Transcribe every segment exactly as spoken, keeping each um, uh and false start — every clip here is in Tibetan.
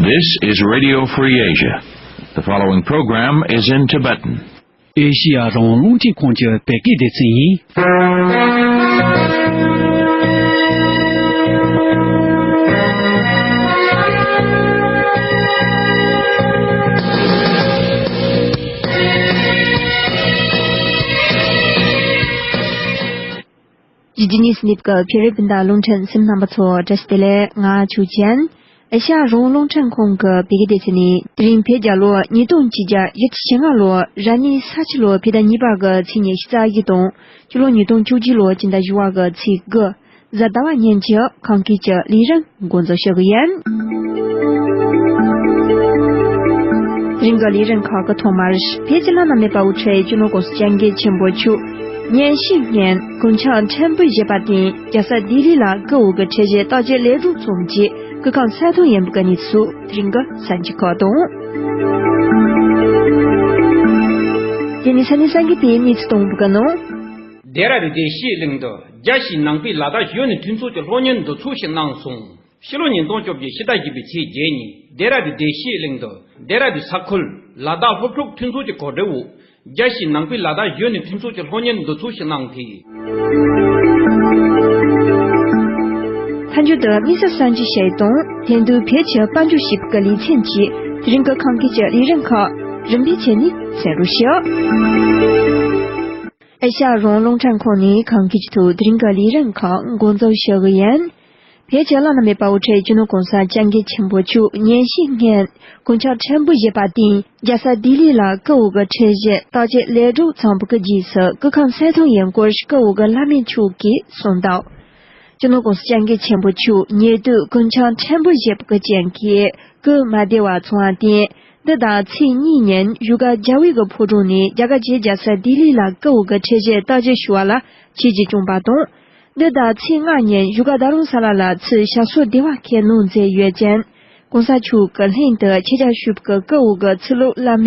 This is Radio Free Asia. The following program is in Tibetan. ཨེ་ཤི་ཡ་རང་དབང་རླུང་འཕྲིན་ཁང་གི་བོད་སྐད་སྡེ་ཚན་ཡིན། རྒྱུ་རྒྱུ་གཉིས་སུ་གནས་པའི་བོད་རིགས་སྤུན་ཟླ་རླུང་འཕྲིན་སེམས་རྣམ་པ་ཚོ་བཀྲ་ཤིས་བདེ་ལེགས། ང་ཆོས་ཅན། ཨེ་ཤ་ཡ་རང་དབང་རླུང་འཕྲིན་ཁང་གི་བོད་སྐད་སྡེ་ཚན་ནས། དེ་རིང་བོད་རྒྱལ་ལོ་ཉིས་སྟོང་གཅིག་བརྒྱ་བཞི་བཅུ་ཞེ་ལྔ་ལོ་ར་ནི་ས་ཁྱི་ལོ་ཕྱེད་ཟླ་གཉིས་པ་གི་ཚེས་ཉི་ཤུ་རྩ་བཞི་དང་། སྤྱི་ལོ་ཉིས་སྟོང་བཅུ་གཅིག་ལོ་སྤྱི་ཟླ་བཞི་པ་གི་ཚེས་དགུ། གཟའ་ཟླ་བ་ཉིན་གྱི་ཁམས་སྐད་ཀྱི་ལས་རིམ་འགོ་འཛུགས་ཞུ་གི་ཡིན། དེ་རིང་གི་ལས་རིམ་ཁག་གི་ཐོག་མར། བོད་ཀྱི་བླ་ན་མེད་པ་དབུ་ཁྲིད་སྤྱི་ནོར་༸གོང་ས་༸སྐྱབས་མགོན་ཆེན་པོ་མཆོག་ཉིན་ཤས་སྔོན་དཀོན་མཆོག་ཕྲན་བུ་བཞེས་པར་བརྟེན། རྒྱལ་ས་ལྡི་ལི་ལ་སྐུ་འོ་གི་ཁྲི་བཞེས་རྟགས་བཅས་ལས་སྒྲུབ་མཚམས་ཀྱིས་སྐུ་ཁམས་གསལ་ཐང་ཡིན་པའི་གནས་ཚུལ་དེ་རིང་གི་གསར་འགྱུར་ཁག་དང་། དེ་ནས་ས་གནས་གསར་འགྱུར་དེའི་གནས་ཚུལ་དང་པོ་གི་ནང་། ལྡེ་ར་ལྡུན་བདེ་སྐྱིད་གླིང་དུ་རྒྱལ་སྤྱིའི་ནང་པའི་ལ་དྭགས་གཞོན་ནུ་མཐུན་ཚོགས་ཀྱི་གློག་བརྙན་འདུ་ཚོགས་ཤིག་གནང་སོང་། ཕྱི་ལོ་ཉིས་སྟོང་བཅོ་བརྒྱད་ཕྱི་ཟླ་བཞི་པའི་ཚེས་བརྒྱད་ཉིན་ལྡེ་ར་ལྡུན་བདེ་སྐྱིད་གླིང་དུ་ལྡེ་ར་ལྡུན་ས་ཁུལ་ལ་དྭགས་སློབ་ཕྲུག་མཐུན་ཚོགས་ཀྱི་གོ་སྒྲིག་འོག་རྒྱལ་སྤྱིའི་ནང་པའི་ལ་དྭགས་གཞོན་ནུ་མཐུན་ཚོགས་ཀྱི་གློག་བརྙན་འདུ་ཚོགས་ཤིག་གནང་སྟེ། མཐའ་མཇུག་ཏུ་དམིགས་བསལ་གསར་འགྱུར་ཞིག་དང་། དེང་དུས་བོད་ཀྱི་དཔལ་འབྱོར་ཞེས་པའི་ལེ་ཚན་གྱི་དེ་རིང་གི་ཁམས་སྐད་ཀྱི་ལས་རིམ་ཁག་རིམ་པས་བྱས་ནས་གསན་རོགས་ཞུ། ཨེ་ཤ་ཡ་རང་དབང་རླུང་འཕྲིན་ཁང་ནས་ཁམས་སྐད་ཀྱི་ཐོག་དེ་རིང་གི་ལས་རིམ་ཁག་འགོ་འཛུགས་ཞུ་གི་ཡིན། བོད་ཀྱི་བླ་ན་མེད་པ་དབུ་ཁྲིད་སྤྱི་ནོར་༸གོང་ས་༸སྐྱབས་མགོན་ཆེན་པོ་མཆོག་ཉིན་ཤས་སྔོན་དཀོན་མཆོག་ཕྲན་བུ་བཞེས་པར་བརྟེན། རྒྱལ་ས་ལྡི་ལི་ལ་སྐུ་འོ་གི་ཁྲི་བཞེས་རྟགས་བཅས་ལས་སྒྲུབ་མཚམས་པོ་གི་རྗེས་སུ་སྐུ་ཁམས་གསལ་ཐང་ཡིན་སྐོར་སྐུ་འོ་གི་བླ་མ་མཆོག་གིས་གསུངས་འདུག་སྤྱི་ནོར་༸གོང་ས་༸སྐྱབས་མགོན་ཆེན་པོ་མཆོག་ཉེ་དུས་དཀོན་མཆོག་ཕྲན་བུ་བཞེས་པའི་རྐྱེན་གྱིས་སྐུ་མ་བདེ་བ་སོང་བར་བརྟེན། འདི་ཟླ་ཚེས་གཉིས་ཉིན་བཞུགས་སྒར་རྒྱལ་བའི་གི་ཕོ་བྲང་ནས་རྒྱ་གར་གྱི་རྒྱལ་ས་ལྡི་ལི་ལ་སྐུ་འོ་གི་ཁྲི་བཞེས་རྟགས་བཅས་ཞུ་བ་ལ་ཆིབས་ཀྱིས་བསྐྱངས་པ་དང་། འདི་ཟླ་ཚེས་ལྔ་ཉིན་བཞུགས་སྒར་རྡ་རམ་ས་ལ་ལ་ཚུར་ཞབས་སོར་བདེ་བར་འཁོད་གནང་མཛད་ཡོད་ཅིང་། ༸གོང་ས་མཆོག་གི་ལྷན་དུ་ཆིབས་རྒྱ་ཞུས་པའི་སྐུ་འོ་གི་ཚུལ་སློབ་བླ་མ་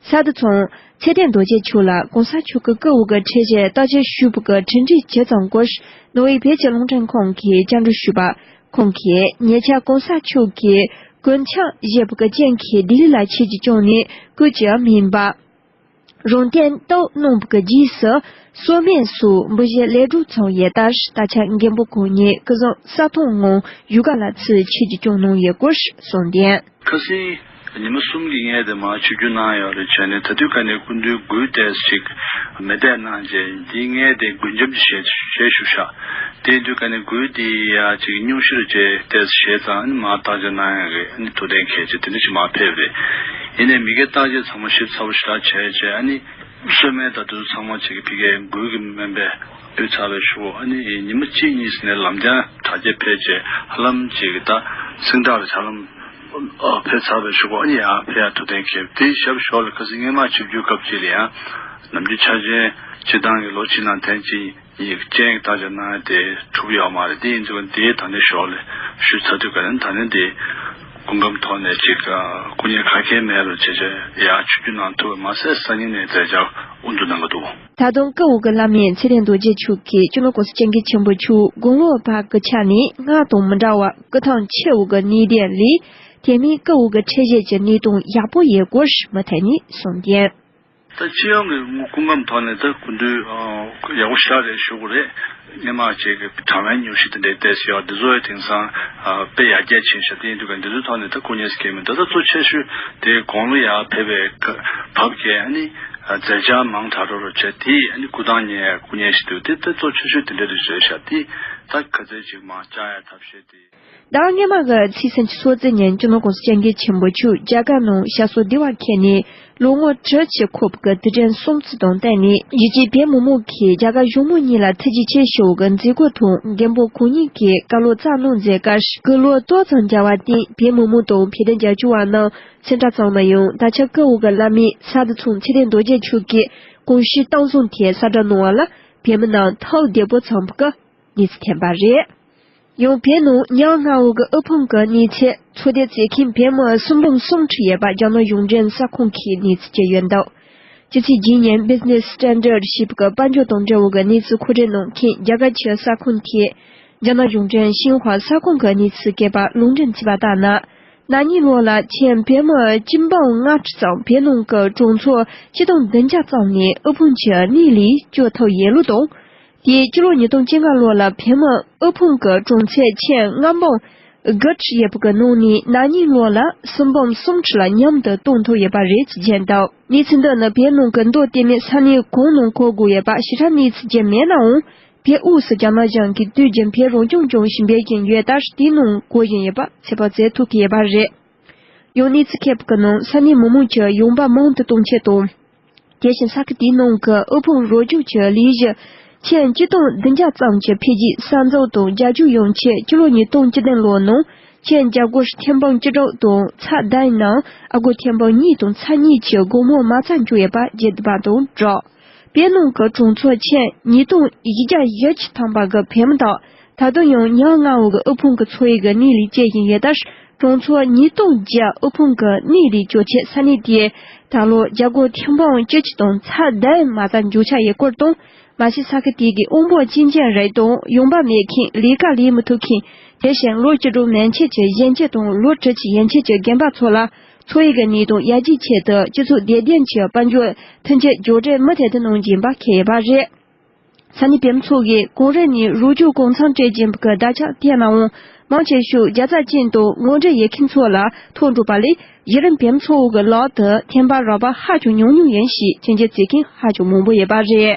ས་རྡོ་ཚང་ཚེ་བརྟན་རྡོ་རྗེ་མཆོག་ལ་༸གོང་ས་མཆོག་གི་སྐུ་འོ་གི་ཁྲི་བཞེས་རྟགས་བཅས་ཞུས་པའི་གི་འཕྲིན་བྲིས་བྱས་ཙང་སྐོར་ནོར་ཝེ་བོད་ཀྱི་རླུང་འཕྲིན་ཁང་གིས་བཅར་འདྲི་ཞུས་པ། ཁོང་གིས་ཉེ་ཆར་༸གོང་ས་མཆོག་གིས་དཀོན་མཆོག་བཞེས་པའི་གི་རྐྱེན་གྱིས་ལྡི་ལི་ལ་ཆིབས་ཀྱིས་བསྐྱངས་ནས་སྐུ་ཅི་མིན་པ། རང་བརྟེན་ཏོག་གནང་བའི་རྗེས་སུ་སོ་སྨན་སོགས་འབུལ་བཞེས་ལས་སྒྲུབ་ཚང་ཡས་ལྟར་ད་ཆ་མགོན་པོ་གང་ཉིད་སྐུ་གཟུགས་གསལ་ཐང་ངང་བཞུགས་སྒར་ལ་ཚུར་ཆིབས་ཀྱིས་བསྐྱངས་གནང་ཡོད་སྐོར་གསུངས་ཏེ། ཁ་སང་ཉི་མ་གསུམ་གྱི་སྔོན་དེ་མར་ཆིབས་བསྒྱུར་གནང་ཡོད་རེད་བྱས་ནས་ད་དུས་ཀ་ནས་སྐུ་མདུན་འགུལ་ཏོག་ཙམ་ཅིག་མེ་བསྲེགས་གནང་རྗེས་འདིའི་སྔོན་དེ་འགུལ་འཇམ་ཅིག་བྱས་བྱས་བཞུགས་ཤག་དེ་དུས་ཀ་ནས་འགུལ་དེ་ཡ་ཅིག་སྙུང་གཞི་རུ་བྱས་ཏོག་ཙམ་བྱས་ཙང་ཨ་ནི་མར་བརྟག་དཔྱད་གནང་ཡག་གི་ཨ་ནི་ཐུགས་གཏན་འཁེལ་བྱས་དེ་འདྲ་ཞིག་མར་ཕེབས་རེད། ཡིན་ནའི་མི་སྒེར་བརྟག་དཔྱད་ཚང་མ་ཞིབ་ཚགས་པོ་ཞེ་དྲག་བྱས་བྱས་ཨ་ནི། གསོལ་སྨན་དང་དེ་ཚོ་ཚང་མ་བྱེད་ཀྱི་ཕ་གིའི་འགུལ་གྱི་སྨན་པས་ཕུལ་ཚར་བའི་གཞུག་གུ་ཨ་ནི་ཉི་མ་གཅིག་གཉིས་ནས་ལམ་རྒྱང་དྲག་ཆས་ཕེབས་རྗེས་ཧ་ལམ་ཅིག་ད་སིང་ཏྲག་ལ་ཧ་ལམ་ཕེབས་ཚར་བའི་གཞུག་གུ་ཨ་ནི་ཡར་ཕེབས་ཡ་ཐུགས་གཏན་འཁེལ། དེའི་ཞབས་ཞོར་ལ་ཁ་སང་སྔོན་མ་ཆིབས་བསྒྱུར་སྐབས་ཅིག་ལ་ཡང་ནམ་རྒྱུན་འཆར་ཅན་སྤྱིར་བཏང་གི་ལོ་གཅིག་ནང་ཐེངས་གཅིག་གཉིས་ཀྱི་སྤྱན་གྱི་བརྟག་དཔྱད་གནང་ཡ་དེ་གྲུབ་ཡོད་མ་རེད། དེ་ཡིན་དུས་དེའི་ད་ནི་ཞོར་ལ་ཞུས་ཚར་དུས་ག་ནས་ད་ནི་དེ་སྐུ་ཁམས་ཐོག་ནས་ཅིག་སྐུ་ཉིད་ཁ་སྐད་མེད་རུ་བྱས་བྱས་ཡར་ཆིབས་བསྒྱུར་གནང་ཐུབ་པ་མ་ཟད་སང་ཉིན་ནས་མཛད་འཆར་དབུ་འཛུགས་གནང་གི་འདུག་ད་དུང་སྐུ་འོ་གི་བླ་མ་ཚེ་བརྟན་རྡོ་རྗེ་མཆོག་གིས་སྤྱི་ནོར་༸གོང་ས་༸སྐྱབས་མགོན་ཆེན་པོ་མཆོག་དགུང་ལོ་བར་སྐུ་ཆགས་ནས་སྔར་དང་མི་འདྲ་བར་སྐུ་ཐང་ཆད་འོ་གི་གནད་དོན་ལས་དེ་མིན་སྐུ་འོ་གི་ཁྲི་བཞེས་ཀྱི་གནས་སྟངས་ཡག་པོ་ཡོད་སྐོར་མུ་མཐུད་ནས་གསུངས་ཏེ། ད་སྤྱི་ཡོངས་ཀྱི་སྐུ་ཁམས་ཐོག་ནས་ད་སྐུ་མདུན་ཡག་པོ་ཞེ་དྲག་རེད་ཞུ་དགོས་རེད། སྔོན་མ་ཅིག་གི་གྲང་བའི་སྙུང་གཞི་དེ་འདྲའི་ཏོག་ཙམ་ཡོད་འདི་ཚོ་ཡང་དེང་སང་དཔེ་ཡར་རྒྱས་ཕྱིན་ཤག་དེ་ཡིན་དུས་ཀ་འདི་ཚོའི་ཐོག་ནས་ད་སྐུ་ངལ་སྐྱེ་མི་འདུག་ད་གཙོ་ཆེ་ཤོས་དེ་དགུང་ལོ་ཡར་ཕེབས་པའི་བབ་ཀྱིས་ཨ་ནི་མཛད་འཆར་མང་དྲགས་འགྲོ་རུ་བྱས་དེ་ཨ་ནི་སྐུ་ཐང་ཉེ་སྐུ་ཉེ་ཞིག་འདུག་དེ་ད་གཙོ་ཆེ་ཤོས་དེ་འདྲ་རེད་བཟོས་ཤག་དེ་ད་ག་ཚོད་ཅིག་མར་བཅག་ཡ་ཐབས་ཤེས་དེ། ཟླ་བ་སྔོན་མ་གི་ཚེས་སུམ་ཅུ་སོ་བརྒྱད་ཉིན་སྤྱི་ནོར་༸གོང་ས་༸སྐྱབས་མགོན་ཆེན་པོ་མཆོག་རྒྱ་གར་ནང་ཞབས་སོར་བདེ་བར་འཁོད་ནས་ལོ་ངོ་དྲུག་ཅུ་འཁོར་བའི་དུས་དྲན་སྲུང་བརྩི་དང་བསྟུན་ནས་གཞིས་བྱེས་བོད་མི་མང་གིས་རྒྱ་གར་གཞུང་མང་གཉིས་ལ་ཐུགས་རྗེ་ཆེ་ཞུ་བའི་མཛད་སྒོ་དང་མགོན་པོ་གང་ཉིད་ཀྱི་བཀའ་སློབ་སྩལ་གནང་མཛད་ཁར་སྐུ་ལོ་ཏོག་ཙམ་བསྐྱལ་བར་བརྟེན་བོད་མི་མང་དང་བོད་དོན་རྒྱབ་སྐྱོར་བ་རྣམས་སེམས་ཁྲལ་ཙམ་མ་ཡོང་། ད་ཆ་སྐུ་འོ་གི་བླ་མ་ས་རྡོ་ཚང་ཚེ་བརྟན་རྡོ་རྗེ་མཆོག་གིས་དགོངས་ཞུ་གཏིང་བཟང་ཐད་གསལ་བསྒྲགས་གནང་བ་ལ་བོད་མི་རྣམས་ཐུགས་བདེ་པོ་ཚང་བའི་གནས་ཚུལ་ཐོན་པ་རེད། ཡང་བོད་ནང་ཉག་སྔ་བོ་གི་དབུལ་ཕོངས་ཀྱི་གནས་ཚད་ཚོད་ལྟ་བྱེད་མཁན་བོད་མི་སུམ་འབུམ་སུམ་ཁྲི་ཡོད་པ་རྒྱ་ནག་གཞུང་འབྲེལ་གསར་ཁང་གིས་གནས་ཚུལ་བརྗོད་ཡོད་འདུག་སྤྱི་ཚེས་བརྒྱད་ཉིན་Business Standard ཞེས་པའི་དཔལ་འབྱོར་དང་འབྲེལ་བའི་གནས་ཚུལ་མཁོ་སྤྲོད་གནང་མཁན་རྒྱ་གར་གྱི་གསར་ཁང་དེས་རྒྱ་ནག་གཞུང་འབྲེལ་ཤིན་ཧྭ་གསར་ཁང་གི་གནས་ཚུལ་སྐད་པར་ལུང་འདྲེན་བྱས་པ་ལྟར་ན། ན་ནིང་ལོ་ལ་ཁྱོན་བོད་མི་སྤྱི་འབངས་ལྔ་ཁྲི་ཙམ་བོད་ནང་གི་གྲོང་ཚོ་ཆིག་སྟོང་བདུན་བརྒྱ་ཙམ་ནས་དབུལ་ཕོངས་ཀྱི་གནས་ལས་སྐྱོབ་ཐུབ་ཡོད་ལུགས་དང་། དེའི་སྤྱི་ལོ་ཉིས་སྟོང་བཅོ་ལྔ་ལོ་ལ་བོད་མི་དབུལ་ཕོངས་ཀྱི་གྲོང་ཚོ་ཁྱོན་ལྔ་འབུམ་དགུ་ཁྲི་ཡོད་པ་གི་ནང་ནས་ན་ནིང་ལོ་ལ་སུམ་འབུམ་གསུམ་ཁྲི་ལ་མཉམ་དུ་གཏོང་ཐུབ་ཡོད་པ་རེད་ཅེས་བརྗོད་འདུག་གནས་ཚུལ་འདི་ནི་བོད་ནང་གི་མདོ་དེ་མིན་ས་གནས་གང་ནང་གོ་དགོས་ཡོད་པ་ཞིབ་ཕྲ་གནས་ཚུལ་ཅིག་མེད་ནའང་། བོད་དབུས་སུ་རྒྱ་ནག་གཞུང་གིས་དུས་རྒྱུན་བོད་རང་སྐྱོང་ལྗོངས་ཞེས་འབོད་བཞིན་ཡོད་སྟབས། དེའི་ནང་གོ་བཞིན་ཡོད་པ་ཚོད་དཔག་བྱེད་ཐུབ་ཀྱི་ཡོད་པ་རེད། ཡང་གནས་ཚུལ་མཁས་པ་གི་ནང་ས་གནས་མི་མང་གི་ཡོང་འབབ་མང་དུ་གཏོང་ཆེད་དང་། དེ་བཞིན་ས་ཁུལ་དེའི་ནང་གི་དབུལ་ཕོངས་རོགས་སྐྱོབ་ཀྱི་ལས་གཞི་ཁྱོན་ཆིག་སྟོང་བདུན་བརྒྱ་ཙམ་གྱི་འཕེལ་རྒྱས་གསར་འཛུགས་དང་རྒྱབ་སྐྱོར་ཡོང་ཆེད་སྤྱི་ལོ་ཉིས་སྟོང་བཅུ་བདུན་ལོ་ནང་ཁྱོན་བརྒྱ་དགུ་ཐེར་འབུམ་བཅུ་དྲུག་དང་ཚེག་བདུན་ནང་ཨ་སྒོར་ཐེར་འབུམ་གཉིས་དང་ཚེག་གཉིས་ཀྱི་སྒོར་མོ་མ་རྩ་འཇོག་ཡོད་པ་བརྗོད་འདུག་པ་དང་སྦྲགས། བོད་ནང་གི་གྲོང་ཚོ་ཆེན་ཉིས་སྟོང་བཞི་བརྒྱ་བཞི་བཅུ་ཐམ་པ་གི་བོད་མི་དག་ད་དུང་ཡང་ཉག་ང་བོ་གི་དབུལ་ཕོངས་ཀྱི་འཚོ་བའི་གི་གནས་ལས་སྐྱེལ་བཞིན་ཡོད་སྟབས། གྲོང་ཚོ་ཉིས་སྟོང་བརྒྱ་དབུལ་ཕོངས་ཀྱི་གནས་ལས་སྐྱོབ་ཆེད་ས་གནས་དེས་ད་ལོ་རྒྱ་སྒོར་ཐེར་འབུམ་བཅུ་གཅིག་དང་ཚེག་བདུན་མ་རྩ་འཇོག་འཆར་ཡོད་སྐོར་དང་། མ་གཞི་ས་ཁུལ་དེ་གི་དབང་པོ་སྐྱིན་ཅན་རིགས་དང་ཡོང་འབབ་མེད་མཁན། ལས་ཀ་ལས་མི་ཐུབ་མཁན། དེ་བཞིན་ལོ་བཅུ་དྲུག་མན་ཆད་ཀྱི་གཞོན་སྐྱེས་དང་ལོ་དྲུག་ཅུ་ཡན་ཆད་ཀྱི་རྒན་པ་ཚོ་ལ། འཚོ་བའི་གནས་སྟངས་ཡར་རྒྱས་ཆེད་དུ་སྤྱི་ཚོགས་བདེ་ལྡན་གྱི་དཔལ་འབྱོར་མཐུན་རྐྱེན་མགྱོགས་འཕྲོད་མུ་མཐུད་དུ་གནང་བཞིན་པ་འཁེལ་ཡོད་པ་རེད། ས་གནས་བོད་མི་ཚོ་གིས་གོང་རིམ་ནས་རོགས་སྐྱོར་གང་འཚམ་སྤྲད་བཞིན་པའི་བརྡ་ཁྱབ་བསྟན་ནའང་། མང་ཆེ་ཤོས་རྒྱལ་ཚབ་ཅན་དང་ངོ་འབྲེལ་ཡོད་མཁན་ཚོ་ལ་ཐོ་འགོད་པ་ལས། གཞི་རིམ་བོད་མི་ཚོ་གི་ལག་ཏུ་ཐོན་པ་རག་པ་ཧ་ཅང་ཉུང་ཉུང་ཡིན་ཞེས་ཆོས་འབྱེད་བྱེད་མཁན་ཧ་ཅང་མང་པོ་ཡོད་པ་རེད།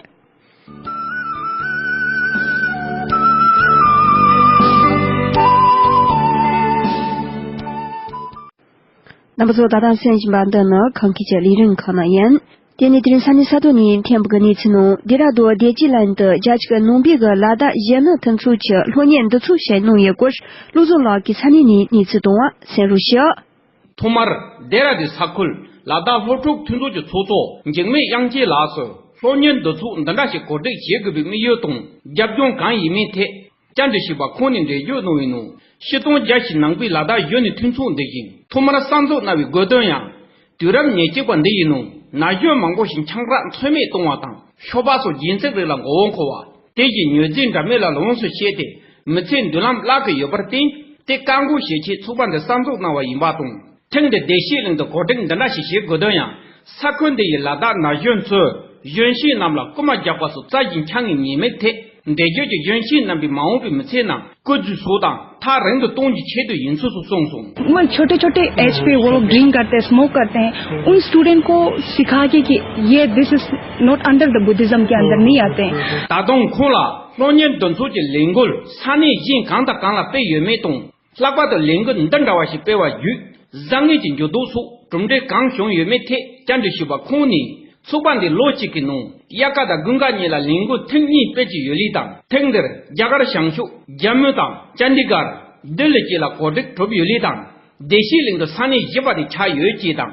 རྣམ་པ་ཚོ་ད་ལྟ་གསན་བཞིན་པ་འདི་ནི་ཁམས་སྐད་ཀྱི་ལས་རིམ་ཁག་ནང་ཡིན། དེ་ནས་དེ་རིང་ས་གནས་ས་ཐོག་ནས་ཐོན་པའི་གནས་ཚུལ་ནང་། ལྡེ་ར་ལྡུན་བདེ་སྐྱིད་གླིང་དུ་རྒྱ་ཆེ་གི་ནང་པའི་གི་ལ་དྭགས་གཞོན་ནུ་མཐུན་ཚོགས་ཀྱི་སློབ་གཉེར་འདུ་ཚོགས་ཤིག་གནང་ཡོད་སྐོར། བློ་བཟང་ལགས་ཀྱིས་ས་གནས་ནས་གནས་ཚུལ་བཏང་བ་གསན་རོགས་ཞུ། ཐོག་མར་ལྡེ་ར་ལྡུན་ས་ཁུལ་ལ་དྭགས་སློབ་ཕྲུག་མཐུན་ཚོགས་ཀྱི་ཚོགས་གཙོ་འཇིགས་མེད་དབྱངས་སྐྱིད་ལགས་སུ། སློབ་གཉེར་འདུ་ཚོགས་འདི་འདྲ་ཞིག་གོ་སྒྲིག་བྱེད་དགོས་པའི་དམིགས་ཡུལ་དང་རྒྱབ་ལྗོངས་གང་ཡིན་མིན་ཐད། བཅར་འདྲི་ཞུས་པར་ཁོང་ནས་འགྲེལ་བརྗོད་གནང་བའི་ནང་། ཕྱི་སྟོང་བརྒྱ་ཞིག་ནང་པའི་ལ་དྭགས་གཞོན་ནུ་མཐུན་ཚོགས་འདི་བཞིན་ཐོག་མར་གསར་འཛུགས་གནང་བའི་དགོས་དོན་ཡང་། དུས་རབས་ཉེར་གཅིག་པ་འདི་ཡི་ནང་ན་གཞོན་མང་པོ་ཞིག་ཆང་རག་ཚོད་མེད་གཏོང་བ་དང་ཤོ་སྦག་སོགས་རྒྱུན་ཚད་རིགས་ལ་མགོ་བོ་འཁོར་བ། དེ་བཞིན་མྱོས་རྫས་འདྲ་མིན་ལ་ལོངས་སུ་སྤྱད་དེ་མི་ཚེའི་མདུན་ལམ་བརླག་གི་ཡོད་པར་བརྟེན། དེ་བཀག་འགོག་བྱེད་ཆེད་ཚོགས་པ་འདི་གསར་འཛུགས་གནང་བ་ཡིན་པ་དང་། ཐེངས་འདིར་བདེ་སྐྱིད་གླིང་དུ་གོ་སྒྲིག་འདི་འདྲ་ཞིག་བྱེད་དགོས་དོན་ཡང་། ས་ཁུལ་འདི་ཡི་ལ་དྭགས་ན་གཞོན་ཚོས་གཞོན་སྐྱེས་རྣམས་ལ་རྐུ་མ་རྒྱག་པ་སོགས་རྩ་བཞིན་འཆང་ངེས་ཉེས་མེད་ཐད། འབྲེལ་བརྗོད་ཀྱིས་གཞོན་སྐྱེས་རྣམ་པའི་མ་འོངས་པའི་མི་ཚེའི་ནང་རྐུ་རྫུན་སོགས་དང་ཐག་རིང་དུ་གཏོང་རྒྱུའི་ཆེད་དུ་ཡིན་ཚུལ་སོགས་གསུངས་སོང་། वो छोटे छोटे एज पे वो लोग ड्रिंक करते हैं, स्मोक करते हैं। उन स्टूडेंट को सिखा के कि ये, this is not under the Buddhism के अंदर नहीं आते हैं। ད་དུང་ཁོང་ལ་སློབ་གཉེར་འདུ་ཚོགས་ཀྱི་ལས་འགུལ་ས་གནས་གཞན་གང་དང་གང་ལ་སྤེལ་ཡོད་མེད་དང་། ལྷག་པར་དུ་ལས་འགུལ་འདི་འདྲ་བ་ཞིག་སྤེལ་བ་བརྒྱུད་བཟང་ངན་གྱི་འགྱུར་ལྡོག་སོགས་གྲུབ་འབྲས་གང་བྱུང་ཡོད་མེད་ཐད་བཅར་འདྲི་ཞུས་པར་ཁོང་ནས། ཚོགས་པ་འདིས་ལོ་གཅིག་གི་ནང་དབྱར་ཁ་དང་དགུན་ཁ་གཉིས་ལ་ལས་འགུལ་ཐེངས་གཉིས་སྤེལ་གྱི་ཡོད་ལུགས་དང་། ཐེངས་འདིར་རྒྱ་གར་བྱང་ཕྱོགས་ཇམ་མུ་དང་ཅན་ཌི་གར། ལྡི་ལི་བཅས་ལ་གོ་སྒྲིག་གྲུབ་ཡོད་ལུགས་དང་། བདེ་སྐྱིད་གླིང་དུ་ས་གནས་བཞི་པ་དེ་ཆགས་ཡོད་ཅེས་དང་།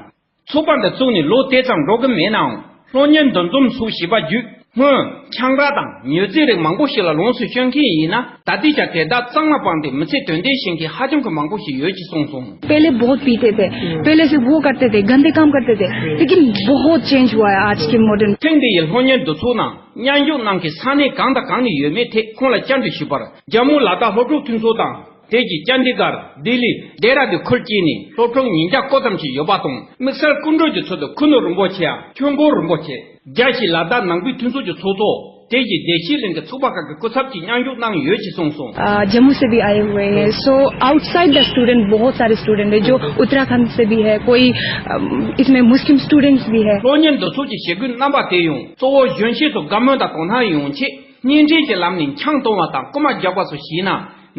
ཚོགས་པ་འདི་བཙུགས་ནས་ལོ་དེ་ཙམ་འགྲོ་གི་མེད་ནའང་། སློབ་གཉེར་འདུ་འཛོམས་སོགས་བྱས་པ་བརྒྱུད། སྔོན་ཆང་རག་དང་མྱོས་རྫས་རིགས་མང་པོ་ཞིག་ལ་ལོངས་སུ་སྤྱོད་མཁན་ཡིན་ན། ད་ལྟའི་ཆར་དེ་དག་གཙང་མ་སྤངས་ཏེ་མི་ཚེ་དོན་ལྡན་བྱེད་མཁན་ཧ་ཅང་གི་མང་པོ་ཞིག་ཡོད་ཅེས་གསུངས་སོང་། पहले बहुत पीते थे, पहले से वो करते थे, गंदे काम करते थे, लेकिन बहुत चेंज हुआ है आज के मॉडर्न। ཐེངས་འདི་ཡི་སློབ་གཉེར་འདུ་ཚོགས་ནང་མཉམ་ཞུགས་གནང་མཁན་ས་གནས་གང་དང་གང་ནས་ཡོད་མེད་ཐད་ཁོང་ལ་བཅར་འདྲི་ཞུས་པར། ཇམ་མུ་ལ་དྭགས་སློབ་ཕྲུག་མཐུན་ཚོགས་དང་། དེ་བཞིན་ཅན་ཌི་གར། ལྡི་ལི། ལྡེ་ར་ལྡུན་ཁུལ་བཅས་ནས་སློབ་ཕྲུག་ཉིས་བརྒྱ་སྐོར་ཙམ་ཞིག་ཡོད་པ་དང་། དམིགས་བསལ་སྐུ་མགྲོན་གྱི་ཚུལ་དུ་ཁུ་ནུ་རིན་པོ་ཆེ་ཡང་ཆོས་འཁོར་རིན་པོ་ཆེ། རྒྱལ་སྤྱིའི་ལ་དྭགས་ནང་པའི་མཐུན་ཚོགས་ཀྱི་ཚོགས་གཙོ། དེ་བཞིན་བདེ་སྐྱིད་གླིང་གི་ཚོགས་པ་ཁག་གི་སྐུ་ཚབ་ཀྱིས་མཉམ་ཞུགས་གནང་ཡོད་ཅེས་གསུངས་སོང་། अ, जम्मू से भी आए हुए हैं। So आउटसाइड द स्टूडेंट बहुत सारे स्टूडेंट है, जो उत्तराखंड से भी है, कोई, अम, इसमें मुस्लिम स्टूडेंट्स भी है। སློབ་གཉེར་འདུ་ཚོགས་ཀྱི་བྱེད་སྒོའི་རྣམ་པ་དེ་ཡང་གཙོ་བོ་གཞོན་སྐྱེས་ཚོ་དགའ་མོས་དང་དོ་སྣང་ཡོང་ཆེད། གཉེན་འཕྲད་ཀྱི་ལམ་ནས་ཆང་འཐུང་བ་དང་རྐུ་མ་རྒྱག་པ་སོགས་བྱས་ན།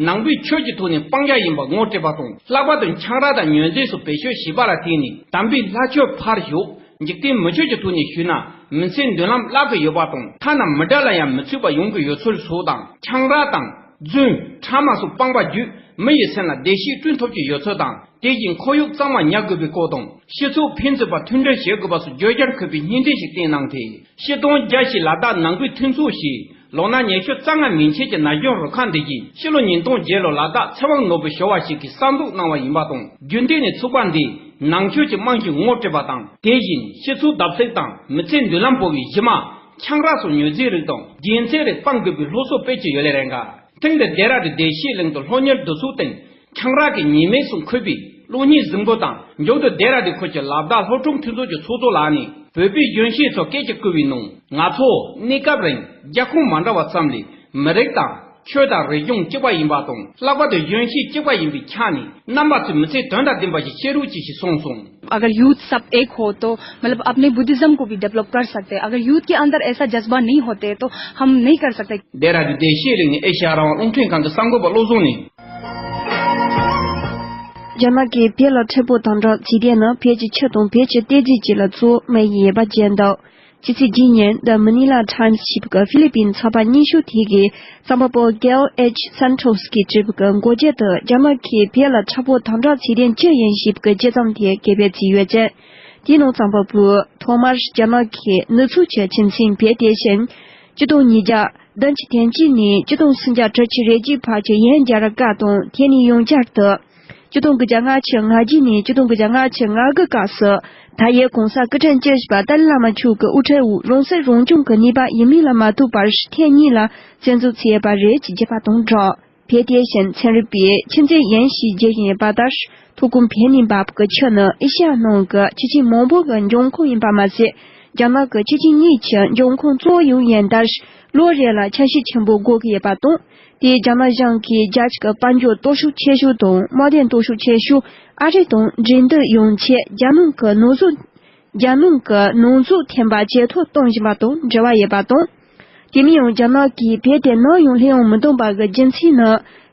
ནང་པའི་ཆོས་ཀྱི་ཐོག་ནས་སྤང་བྱ་ཡིན་པ་ངོ་སྤྲད་པ་དང་། ལྷག་པར་དུ་ཆང་རག་དང་མྱོས་རྫས་སོགས་བེད་སྤྱོད་བྱས་པ་ལ་བརྟེན་ནས་དམ་པའི་ལྷ་ཆོས་ཕར་ཞོག་འཇིག་རྟེན་མི་ཆོས་ཀྱི་ཐོག་ནས་ཞུས་ན། མི་ཚེའི་མདུན་ལམ་བརླག་གི་ཡོད་པ་དང་། ཐ་ན་མི་དགྲ་ལ་ཡང་མི་ཚུད་པ་ཡོང་གི་ཡོད་ཚུལ་སོགས་དང་། ཆང་རག་དང་། རྫུན། ཕྲ་མ་སོགས་སྤངས་པ་བརྒྱུད་མི་ཡི་སེམས་ལ་བདེ་སྐྱིད་བསྐྲུན་ཐུབ་ཀྱི་ཡོད་ཚུལ་དང་། དེ་བཞིན་ཁོར་ཡུག་གཙང་མ་ཉར་དགོས་པའི་སྐོར་དང་། སྤྱི་ཚོགས་ཕན་ཚུན་བར་མཐུན་སྒྲིལ་བྱེད་དགོས་པ་སོགས་བརྗོད་བྱར་འཁོད་པའི་བརྙན་འཕྲིན་ཞིག་བསྟན་གནང་སྟེ། ཕྱི་སྟོང་བརྒྱ་ཞིག་ལ་དྭགས་ནང་པའི་མཐུན་ཚོགས་ཞེས་ལོ་ན་ཉི་ཤུ་རྩ་ལྔ་མན་ཆད་ཀྱི་ན་གཞོན་རུ་ཁག་འདི་བཞིན་ཕྱི་ལོ་ཉིས་སྟོང་བརྒྱད་ལོར་ལ་དྭགས་ཚེ་དབང་ནོར་བུ་ཞུ་བ་ཞིག་གིས་གསར་འཛུགས་གནང་བ་ཡིན་པ་དང་། རྒྱུན་གཏན་ནས་ཚོགས་པ་འདིས་ནང་ཆོས་ཀྱི་རྨང་གཞི་ངོ་སྤྲོད་པ་དང་། དེ་བཞིན་སྤྱི་ཚོགས་བརྡབ་གསིག་དང་མི་ཚེའི་མདུན་ལམ་སྤོ་བའི་གཞི་མ། ཆང་རག་སོགས་མྱོས་རྫས་རིགས་དང་རྒྱུན་ཚད་རིགས་སྤང་དགོས་པའི་སློབ་གསོ་སྤེལ་གྱི་ཡོད་ལེ་རེད་འགའ། ཐེངས་འདིར་ལྡེ་ར་ལྡུན་བདེ་སྐྱིད་གླིང་དུ་སློབ་གཉེར་འདུ་ཚོགས་སྟེང་ཆང་རག་གི་ཉེས་དམིགས་སུ་འཁོད་པའི་ གློག་བརྙན་གཟིགས་འབུལ་དང་མཇུག་ཏུ་ལྡེ་ར་ལྡུན་ཁུལ་གྱི་ལ་བདའ་སློབ་ཕྲུག་མཐུན་ཚོགས་ཀྱི་ཚོགས་གཙོ་ལགས་ནས་བོད་པའི་གཞོན་སྐྱེས་ཚོར་སྐད་ཅིག་བསྐུལ་བའི་ནང་། ང་ཚོ་གནས་སྐབས་རིང་རྒྱལ་ཁོངས་མ་འདྲ་བ་ཙམ་ལས་མི་རིགས་དང་ཆོས་དང་རིག་གཞུང་གཅིག་པ་ཡིན་པ་དང་། ལྷག་པར་དུ་གཞོན་སྐྱེས་གཅིག་པ་ཡིན་པའི་ཆ་ནས་རྣམ་པ་ཚོས་མི་ཚེ་དོན་དང་ལྡན་པ་ཞིག་སྐྱེལ་རོགས་གྱིས་ཞེས་གསུངས་སོང་། अगर यूथ सब एक हो तो मतलब अपने बुद्धिज्म को भी डेवलप कर सकते हैं। अगर यूथ के अंदर ऐसा जज्बा नहीं होते तो हम नहीं कर सकते। ལྡེ་ར་ལྡུན་བདེ་སྐྱིད་རིག་གནས་ཨེ་ཤ་ཡ་རང་དབང་རླུང་འཕྲིན་ཁང་གི་གསར་འགོད་པ་བློ་བཟང་ནས། རྒྱ་ནག་གིས་བོད་ལ་འཕྲལ་ཕུགས་དམ་དྲག་བྱེད་དེ་ནི་བོད་ཀྱི་ཆོས་དང་བོད་ཀྱི་བསྟན་འཛིན་བཅས་ལ་གཙོ་བོ་དམིགས་ཡོད་པ་བརྗོད་འདུག་ཕྱི་ཚེས་བརྒྱད་ཉིན་The Manila Times ཞེས་པའི་ཧྥི་ལི་པིན་ཚགས་པར་སྙན་ཞུ་དེ་གིས་རྩོམ་པ་པོ་Gail H Santos གིས་བྲིས་པའི་འགོ་བརྗོད་དུ། རྒྱ་ནག་གིས་བོད་ལ་འཕྲལ་ཕུགས་དམ་དྲག་བྱེད་དོན་ཅི་ཡིན་ཞེས་པའི་དཔྱད་རྩོམ་དེ་གས་སྤེལ་བྱས་ཡོད་ཅིང་། དེའི་ནང་རྩོམ་པ་པོས་ཐོག་མར་རྒྱ་ནག་གི་ནུབ་ཕྱོགས་ཀྱི་ཆུ་ཚན་བོད་དེ་བཞིན་ཆིག་སྟོང་ཉིས་བརྒྱ་བདུན་ཅུ་དོན་གཅིག་ནས་ཆིག་སྟོང་སུམ་བརྒྱ་དྲུག་ཅུ་རེ་གཅིག་བར་གྱི་ཡང་རྒྱལ་རབས་སྐབས་དང་། དེ་ནས་ཡང་བསྐྱར་དུ་ཆིག་སྟོང་དགུ་བརྒྱ་ལྔ་བཅུ་ང་བརྒྱད་ནས་ཆིག་སྟོང་དགུ་བརྒྱ་ལྔ་བཅུ་ང་དགུ་སྐབས་སུ་ད་ཡོད་གོང་ས་སྐུ་ཕྲེང་བཅུ་བཞི་པ་ཏཱ་ལའི་བླ་མ་མཆོག་གི་དབུ་ཁྲིད་འོག་རང་སྲིད་རང་སྐྱོང་གི་ནུས་པ་ཡིན་མིན་ལ་མ་ལྟོས་པར་ཐེངས་གཉིས་ལ་བཙན་འཛུལ་བྱས་ཡོད་པ་རེད་ཅེས་བརྗོད་པ་དང་སྦྲགས། བོད་དེ་བཞིན་ཚན་རིག་པས་ཆུ་མཛོད་ཡིན་ཞེས་བརྗོད་བཞིན་ཡོད་པ་ལྟར། མཐོ་སྒང་བོད་ནས་འབབ་ཀྱི་ཆུ་ནི་ཨེ་ཤ་ཡ་ནང་གི་ཆུ་ཆེན་མང་པོ་གི་འབྱུང་ཁུངས་ཡིན་པ་མ་ཟད། རྒྱ་ནག་གི་ཆུ་ཆེན་གཉིས་ཀྱི་འབྱུང་ཁུངས་གཙོ་བོ་ཡང་ཡིན་ལྟར། ལོ་རེ་ལ་ཆ་ཤས་ཆེན་པོ་དགོས་ཀྱི་ཡོད་པ་དང་། དེས་རྒྱ་ནག་གཞུང་གིས་རྒྱ་ཆེ་གི་དཔལ་འབྱོར་སྟོབས་ཤུགས་ཆེ་ཤོས་དང་དམག་དོན་སྟོབས་ཤུགས་ཆེ་ཤོས་ཨ་རི་དང་འགྲན་བསྡུར་ཡོང་ཆེད་རྒྱ་ནག་གི་ནང་བཟོ། རྒྱ་ནག་གི་ནང་བཟོ་ཐེམ་པ་ཇེ་མཐོར་གཏོང་བཞིན་པ་དང་འབྲེལ་བ་ཡོད་པ་དང་། དེ་མིན་ཡང་རྒྱ་ནག་གིས་བོད་དེ་ནམ་ཡང་ལྷོད་ཡོང་མི་འདུག་པ་གི་རྒྱུ་མཚན་ནི།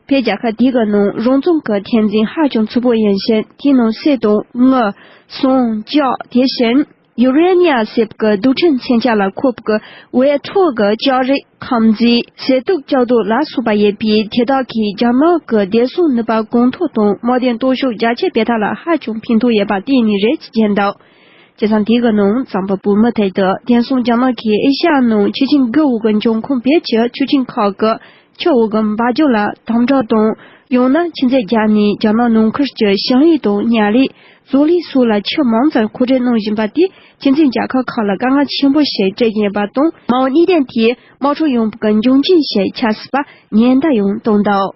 བོད་རྒྱལ་ཁབ་དེ་གི་ནང་རང་བཙན་གྱི་འཐབ་འཛིང་ཧ་ཅང་ཚུད་པོ་ཡིན་ཞིང་། དེའི་ནང་གསེར་དང་དངུལ། ཟངས། ལྕགས། དེ་བཞིན་ཡུ་རེ་ནི་ཡམ་ཟེར་བའི་རྡུལ་ཕྲན་མཚོན་ཆ་ལ་ཁོབ་པའི་འོད་འཕྲོ་གི་ལྕགས་རིགས། ཁམས་རྫས། ཟས་དུག་ལྕགས་རྡོ་ལ་སོགས་པ་ཡོད་པས། དེ་དག་གིས་རྒྱ་ནག་གི་བདེ་སྲུང་ནུས་པ་གོང་མཐོར་དང་དམག་དོན་སྟོབས་ཤུགས་རྒྱ་སྐྱེད་སྤེལ་ཐབས་ལ་ཧ་ཅང་ཕན་ཐོགས་ཡོད་པ་བརྟེན་ནས་རེད་ཅེས་བརྗོད་འདུག་བྱས་ཙང་དེ་གི་ནང་རྩོམ་པ་པོས་མུ་མཐུད་དུ། དེང་སང་རྒྱ་ནག་གིས་ཨེ་ཤ་ཡ་ནང་ཆུ་ཆེན་དགུ་འོག་གི་འབྱུང་ཁུངས་བོད་ཀྱི་ཆུ་ཆེན་ཁག་གི་ཆུ་འོག་གི་འབབ་རྒྱུད་ལ་དམ་དྲག་དང་། ཡང་ན་ཆུ་མཛོད་བརྒྱབ་ནས་རྒྱ་ནག་ནང་ཁུལ་གྱི་ཞིང་ལས་དང་། ཉ་ལས། བཟོ་ལས་སོགས་ལ་ཆུ་མང་ཙམ་མཁོ་སྤྲོད་གནང་བཞིན་པ་དེས་ཆུ་མཛོད་རྒྱལ་ཁབ་ཁག་ལ་དཀའ་ངལ་ཆེན་པོ་ཞིག་སྤྲད་བཞིན་ཡོད་པ་དང་། མ་འོངས་གནད་དོན་དེ་དམག་འཁྲུག་ཡོང་བའི་འབྱུང་རྐྱེན་ཞིག་ཆགས་སྲིད་པ་ཉེན་བརྡ་ཡང་བཏང་འདུག་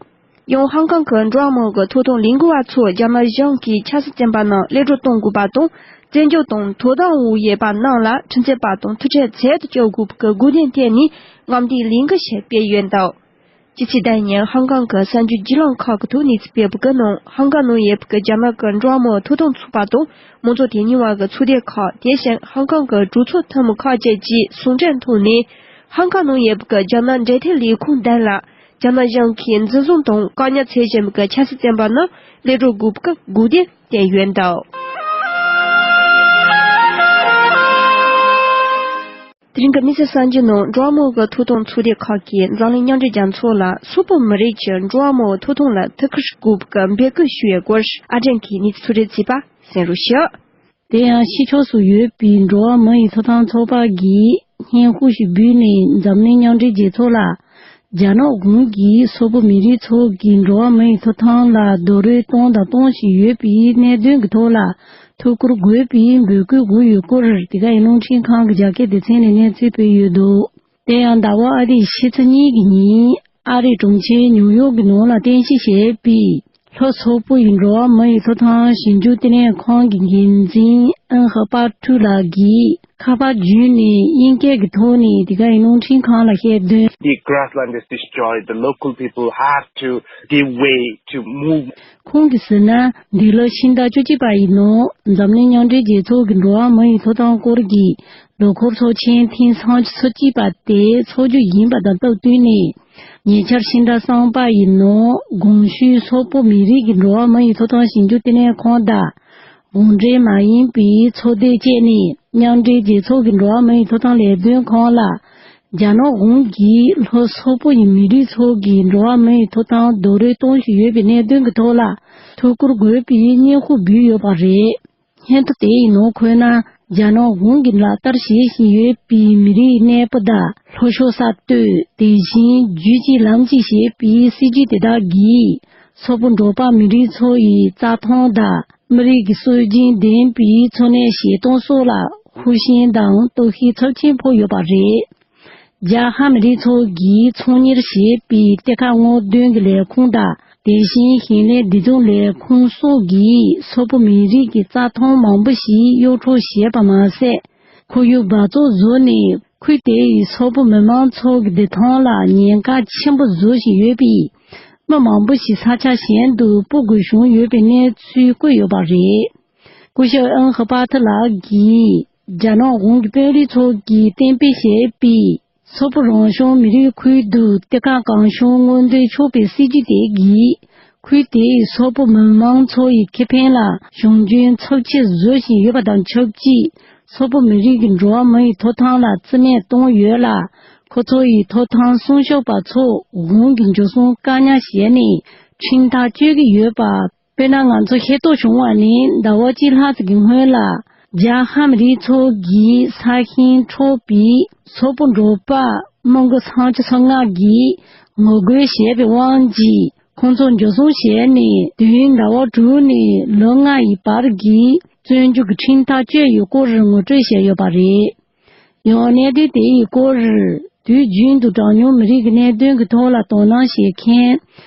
ཡང་ཧང་ཀང་གི་འགྲོ་བ་མིའི་ཐོབ་ཐང་ལས་འགུལ་བ་ཚོས་རྒྱ་ནག་གཞུང་གིས་ཆབ་སྲིད་བཙོན་པ་རྣམས་གློད་བཀྲོལ་གཏོང་དགོས་པ་དང་། བཙོན་འཇུག་དང་དོ་དམ་འོག་ཡོད་པ་རྣམས་ལ་ཁྲིམས་རྩོད་པ་དང་ཐུག་འཕྲད་འཛད་དུ་བཅུག་དགོས་པའི་དགོས་དོན་ཐད་ནས་རྔམ་སྟོན་ལས་འགུལ་ཞིག་སྤེལ་ཡོད་འདུག་སྤྱི་ཚེས་དང་ཉིན་ཧང་ཀང་གི་གསར་འགྱུར་བརྒྱུད་ལམ་ཁག་གི་ཐོག་གནས་ཚུལ་སྤེལ་བའི་ནང་། ཧང་ཀང་ནང་ཡོད་པའི་རྒྱ་ནག་གི་འགྲོ་བ་མིའི་ཐོབ་ཐང་ཚོགས་པ་དང་མང་གཙོ་དོན་གཉེར་བ་གི་ཚོགས་སྡེ་ཁག་དེ་བཞིན་ཧང་ཀང་གི་གྲོས་ཚོགས་འཐུས་མི་ཁག་བཅས་ཀྱིས་ཟུང་འབྲེལ་ཐོག་ནས། ཧང་ཀང་ནང་ཡོད་པའི་རྒྱ་ནག་འབྲེལ་མཐུད་ལས་ཁུངས་དང་ལ། རྒྱ་ནག་གཞུང་གིས་འཛིན་བཟུང་དང་བཀག་ཉར་བྱེད་བཞིན་པའི་ཆབ་སྲིད་བཙོན་པ་རྣམས་གློད་བཀྲོལ་དགོས་པའི་དགོས་འདུན་བཏོན་ཡོད་འདུག་དེ་རིང་གི་དམིགས་བསལ་གསར་འགྱུར་ནང་། འགྲོ་བ་མིའི་ཐོབ་ཐང་ཚོགས་སྡེ་ཁག་གིས་འཛམ་གླིང་མཉམ་འབྲེལ་རྒྱལ་ཚོགས་ལ་སོག་པོ་མི་རིགས་ཀྱི་འགྲོ་བ་མིའི་ཐོབ་ཐང་ལ་ཐུགས་ཁུར་དགོས་པའི་འབོད་སྐུལ་ཞུས་ཡོད་སྐོར། ཨ་སྒྲོན་གྱིས་གནས་ཚུལ་ཕྱོགས་བསྒྲིགས་བྱས་པ་གསན་རོགས་ཞུ། དེ་ཡང་ཕྱི་ཕྱོགས་སུ་ཡོད་པའི་འགྲོ་བ་མི་ཡི་ཐོབ་ཐང་ཚོགས་པ་གིས་སྙན་ཞུ་ཞིག་འབུལ་ནས། འཛམ་གླིང་མཉམ་འབྲེལ་རྒྱལ་ཚོགས་ལ་རྒྱ་ནག་གཞུང་གིས་སོག་པོ་མི་རིགས་ཚོ་གི་འགྲོ་བ་མི་ཡི་ཐོབ་ཐང་ལ་རྡོག་རོལ་བཏང་དང་གཏོང་བཞིན་ཡོད་པའི་གནད་དོན་གྱི་ཐོག་ལ་ཐུགས་ཁུར་དགོས་པའི་འབོད་སྐུལ་དགོས་ཡོད་སྐོར། དེ་ག་ཡི་རླུང་འཕྲིན་ཁང་གི་རྒྱ་སྐད་སྡེ་ཚན་ནས་གནས་ཚུལ་སྤེལ་ཡོད་འདུག་དེ་ཡང་ཟླ་བ་ཨ་རིའི་ཕྱི་ཚེས་གཉིས་ཀྱི་ཉིན། ཨ་རིའི་གྲོང་ཁྱེར་ཉིའུ་ཡོག་གི་ནང་ལ་རྟེན་གཞི་བྱས་པའི་ལྷོ་སོག་པོ་ཡི་འགྲོ་བ་མི་ཡི་ཐོབ་ཐང་ཞིབ་འཇུག་ལྟེ་གནས་ཁང་གི་འགན་འཛིན་ཨན་ཧ་པ་ཁྲུ་ལགས་ཀྱིས་ཁ་པར་བརྒྱུད་ནས་དབྱིན་སྐད་ཀྱི་ཐོག་ནས་དེ་ག་ཡི་རླུང་འཕྲིན་ཁང་ལ་བཤད་དོན། The grassland is destroyed. The local people have to give way to move. ཁོང་གིས་ཟེར་ན། འདི་ལོ་ཕྱི་ཟླ་བཅུ་གཅིག་པ་ཡི་ནང་འཛམ་གླིང་མཉམ་འབྲེལ་རྒྱལ་ཚོགས་ཀྱི་འགྲོ་བ་མི་ཡི་ཐོབ་ཐང་སྐོར་གྱི་ལོ་འཁོར་ཚོགས་ཆེན་ཐེངས་སུམ་ཅུ་སོ་གཅིག་པ་དེ་འཚོགས་རྒྱུ་ཡིན་པ་དང་སྟབས་བསྟུན་ནས། ཉེ་ཆར་ཕྱི་ཟླ་གསུམ་པ་ཡི་ནང་གོང་ཞུས་སོག་པོ་མི་རིགས་ཀྱི་འགྲོ་བ་མི་ཡི་ཐོབ་ཐང་ཞིབ་འཇུག་ལྟེ་གནས་ཁང་དང་། གཞུང་འབྲེལ་མ་ཡིན་པའི་ཚོགས་སྡེ་བཅས་ནས་མཉམ་འབྲེལ་རྒྱལ་ཚོགས་ཀྱི་འགྲོ་བ་མི་ཡི་ཐོབ་ཐང་ལས་དོན་ཁང་ལ། རྒྱ་ནག་གཞུང་གིས་ལྷོ་སོག་པོ་ཡི་མི་རིགས་ཚོ་གི་འགྲོ་བ་མི་ཡི་ཐོབ་ཐང་རྡོག་རོལ་གཏོང་བཞིན་ཡོད་པའི་གནད་དོན་གྱི་ཐོག་ལ་ཐུགས་ཁུར་དགོས་པའི་སྙན་ཞུ་འབུལ་ཡོད་པ་རེད། སྙན་ཐོ་དེ་ཡི་ནང་འཁོད་ན། རྒྱ་ནག་གཞུང་གིས་ལག་བསྟར་བྱེད་བཞིན་ཡོད་པའི་མི་རིགས་གནས་སྤོ་དང་། ལྷོ་ཕྱོགས་ས་སྟོད། དེ་བཞིན་རྒྱུད་གཅིག་ལམ་གཅིག་ཞེས་པའི་སྲིད་ཇུས་དེ་དག་གིས། སོག་པོ་འབྲོག་པ་མི་རིགས་ཚོ་ཡི་རྩྭ་ཐང་དང་། མི་རིགས་ཀྱི་སྲོལ་རྒྱུན་ལྡན་པའི་འཚོ་གནས་བྱེད་སྟངས་སོགས་ལ་ཤུགས་རྐྱེན་དང་གཏོར་བཤིག་ཚབས་ཆེན་ཕོག་ཡོད་པ་རེད། རྒྱ་ཧ་མི་རིགས་ཚོ་གིས་ཚོང་གཉེར་བྱེད་པའི་གཏེར་ཁ་སྔོག་འདོན་གྱི་ལས་ཁུངས་དང་ དེ་བཞིན་ཞིང་ལས་བདེ་སྡུག་ལས་ཁུངས་སོགས་ཀྱིས་སོག་པོ་མི་རིགས་ཀྱི་རྩྭ་ཐང་མང་པོ་ཞིག་གཡོག་འཕྲོག་བྱས་པ་མ་ཟད། ཁོར་ཡུག་འབག་བཙོག་བཟོས་ནས་ཁུལ་དེའི་སོག་པོ་མི་མང་ཚོ་གི་བདེ་ཐང་ལ་ཉེན་ཁ་ཆེན་པོ་བཟོ་བཞིན་ཡོད་པས། མི་མང་པོ་ཞིག་ས་ཆ་གཞན་དུ་སྤོ་དགོས་བྱུང་ཡོད་པའི་གནས་ཚུལ་བཀོད་ཡོད་པ་རེད། སྐུ་ཞབས་ཨན་ཧི་པ་ཐི་ལགས་ཀྱིས་རྒྱ་ནག་གཞུང་གི་དཔོན་རིགས་ཚོ་གིས་གཏན་འབེབས་བྱས་པའི། སོག་པོ་རང་སྐྱོང་མི་རིགས་ཁུལ་དུ་གཏེར་ཁ་གང་བྱུང་སྔོག་འདོན་ཆོག་པའི་སྲིད་ཇུས་དེ་གིས། ཁུལ་དེའི་སོག་པོ་མི་མང་ཚོ་ཡི་ཁེ་ཕན་ལ་གཞུང་འཛིན་ཚབས་ཆེ་བཟོ་བཞིན་ཡོད་པ་དང་ཆབས་ཅིག་སོག་པོ་མི་རིགས་ཀྱི་འགྲོ་བ་མི་ཡི་ཐོབ་ཐང་ལ་བརྩི་མེད་གཏོང་ཡོད་ལ། ཁོ་ཚོ་ཡི་ཐོབ་ཐང་སྲུང་སྐྱོབ་པ་ཚོ་གཞུང་གི་འཇུ་བཟུང་བཀག་ཉར་བྱས་ནས་ཁྲིམས་ཐག་གཅོད་ཀྱི་ཡོད་པ། དཔེར་ན། ང་ཚོ་ཤེས་རྟོགས་བྱུང་བ་ནི་ཟླ་བ་གཅིག་ལྷག་ཙམ་གྱི་སྔོན་ལ། རྒྱ་ཧ་མི་རིགས་ཚོ་གིས་ས་ཞིང་འཕྲོག་པའི་སོག་པོ་འབྲོག་པ་མི་མགོ་སུམ་ཅུ་སོ་ལྔ་གིས་ངོ་རྒོལ་བྱས་པའི་དབང་གིས། ཁོང་ཚོ་འཇུ་བཟུང་བྱས་ནས་དུས་ཡུན་ཟླ་བ་དྲུག་ནས་ལོ་ལྔ་ཡི་བར་གྱི་བཙོན་འཇུག་གི་ཁྲིམས་ཐག་གཅོད་ཡི་སྐོར་ངོ་སྤྲོད་བྱས་ཡོད་པ་རེད། ཡང་གནད་དོན་དེ་ཡི་སྐོར། དུས་རྒྱུན་དུ་གྲངས་ཉུང་མི་རིགས་ཀྱི་གནད་དོན་གྱི་ཐོག་ལ་དོ་སྣང་བྱེད་མཁན།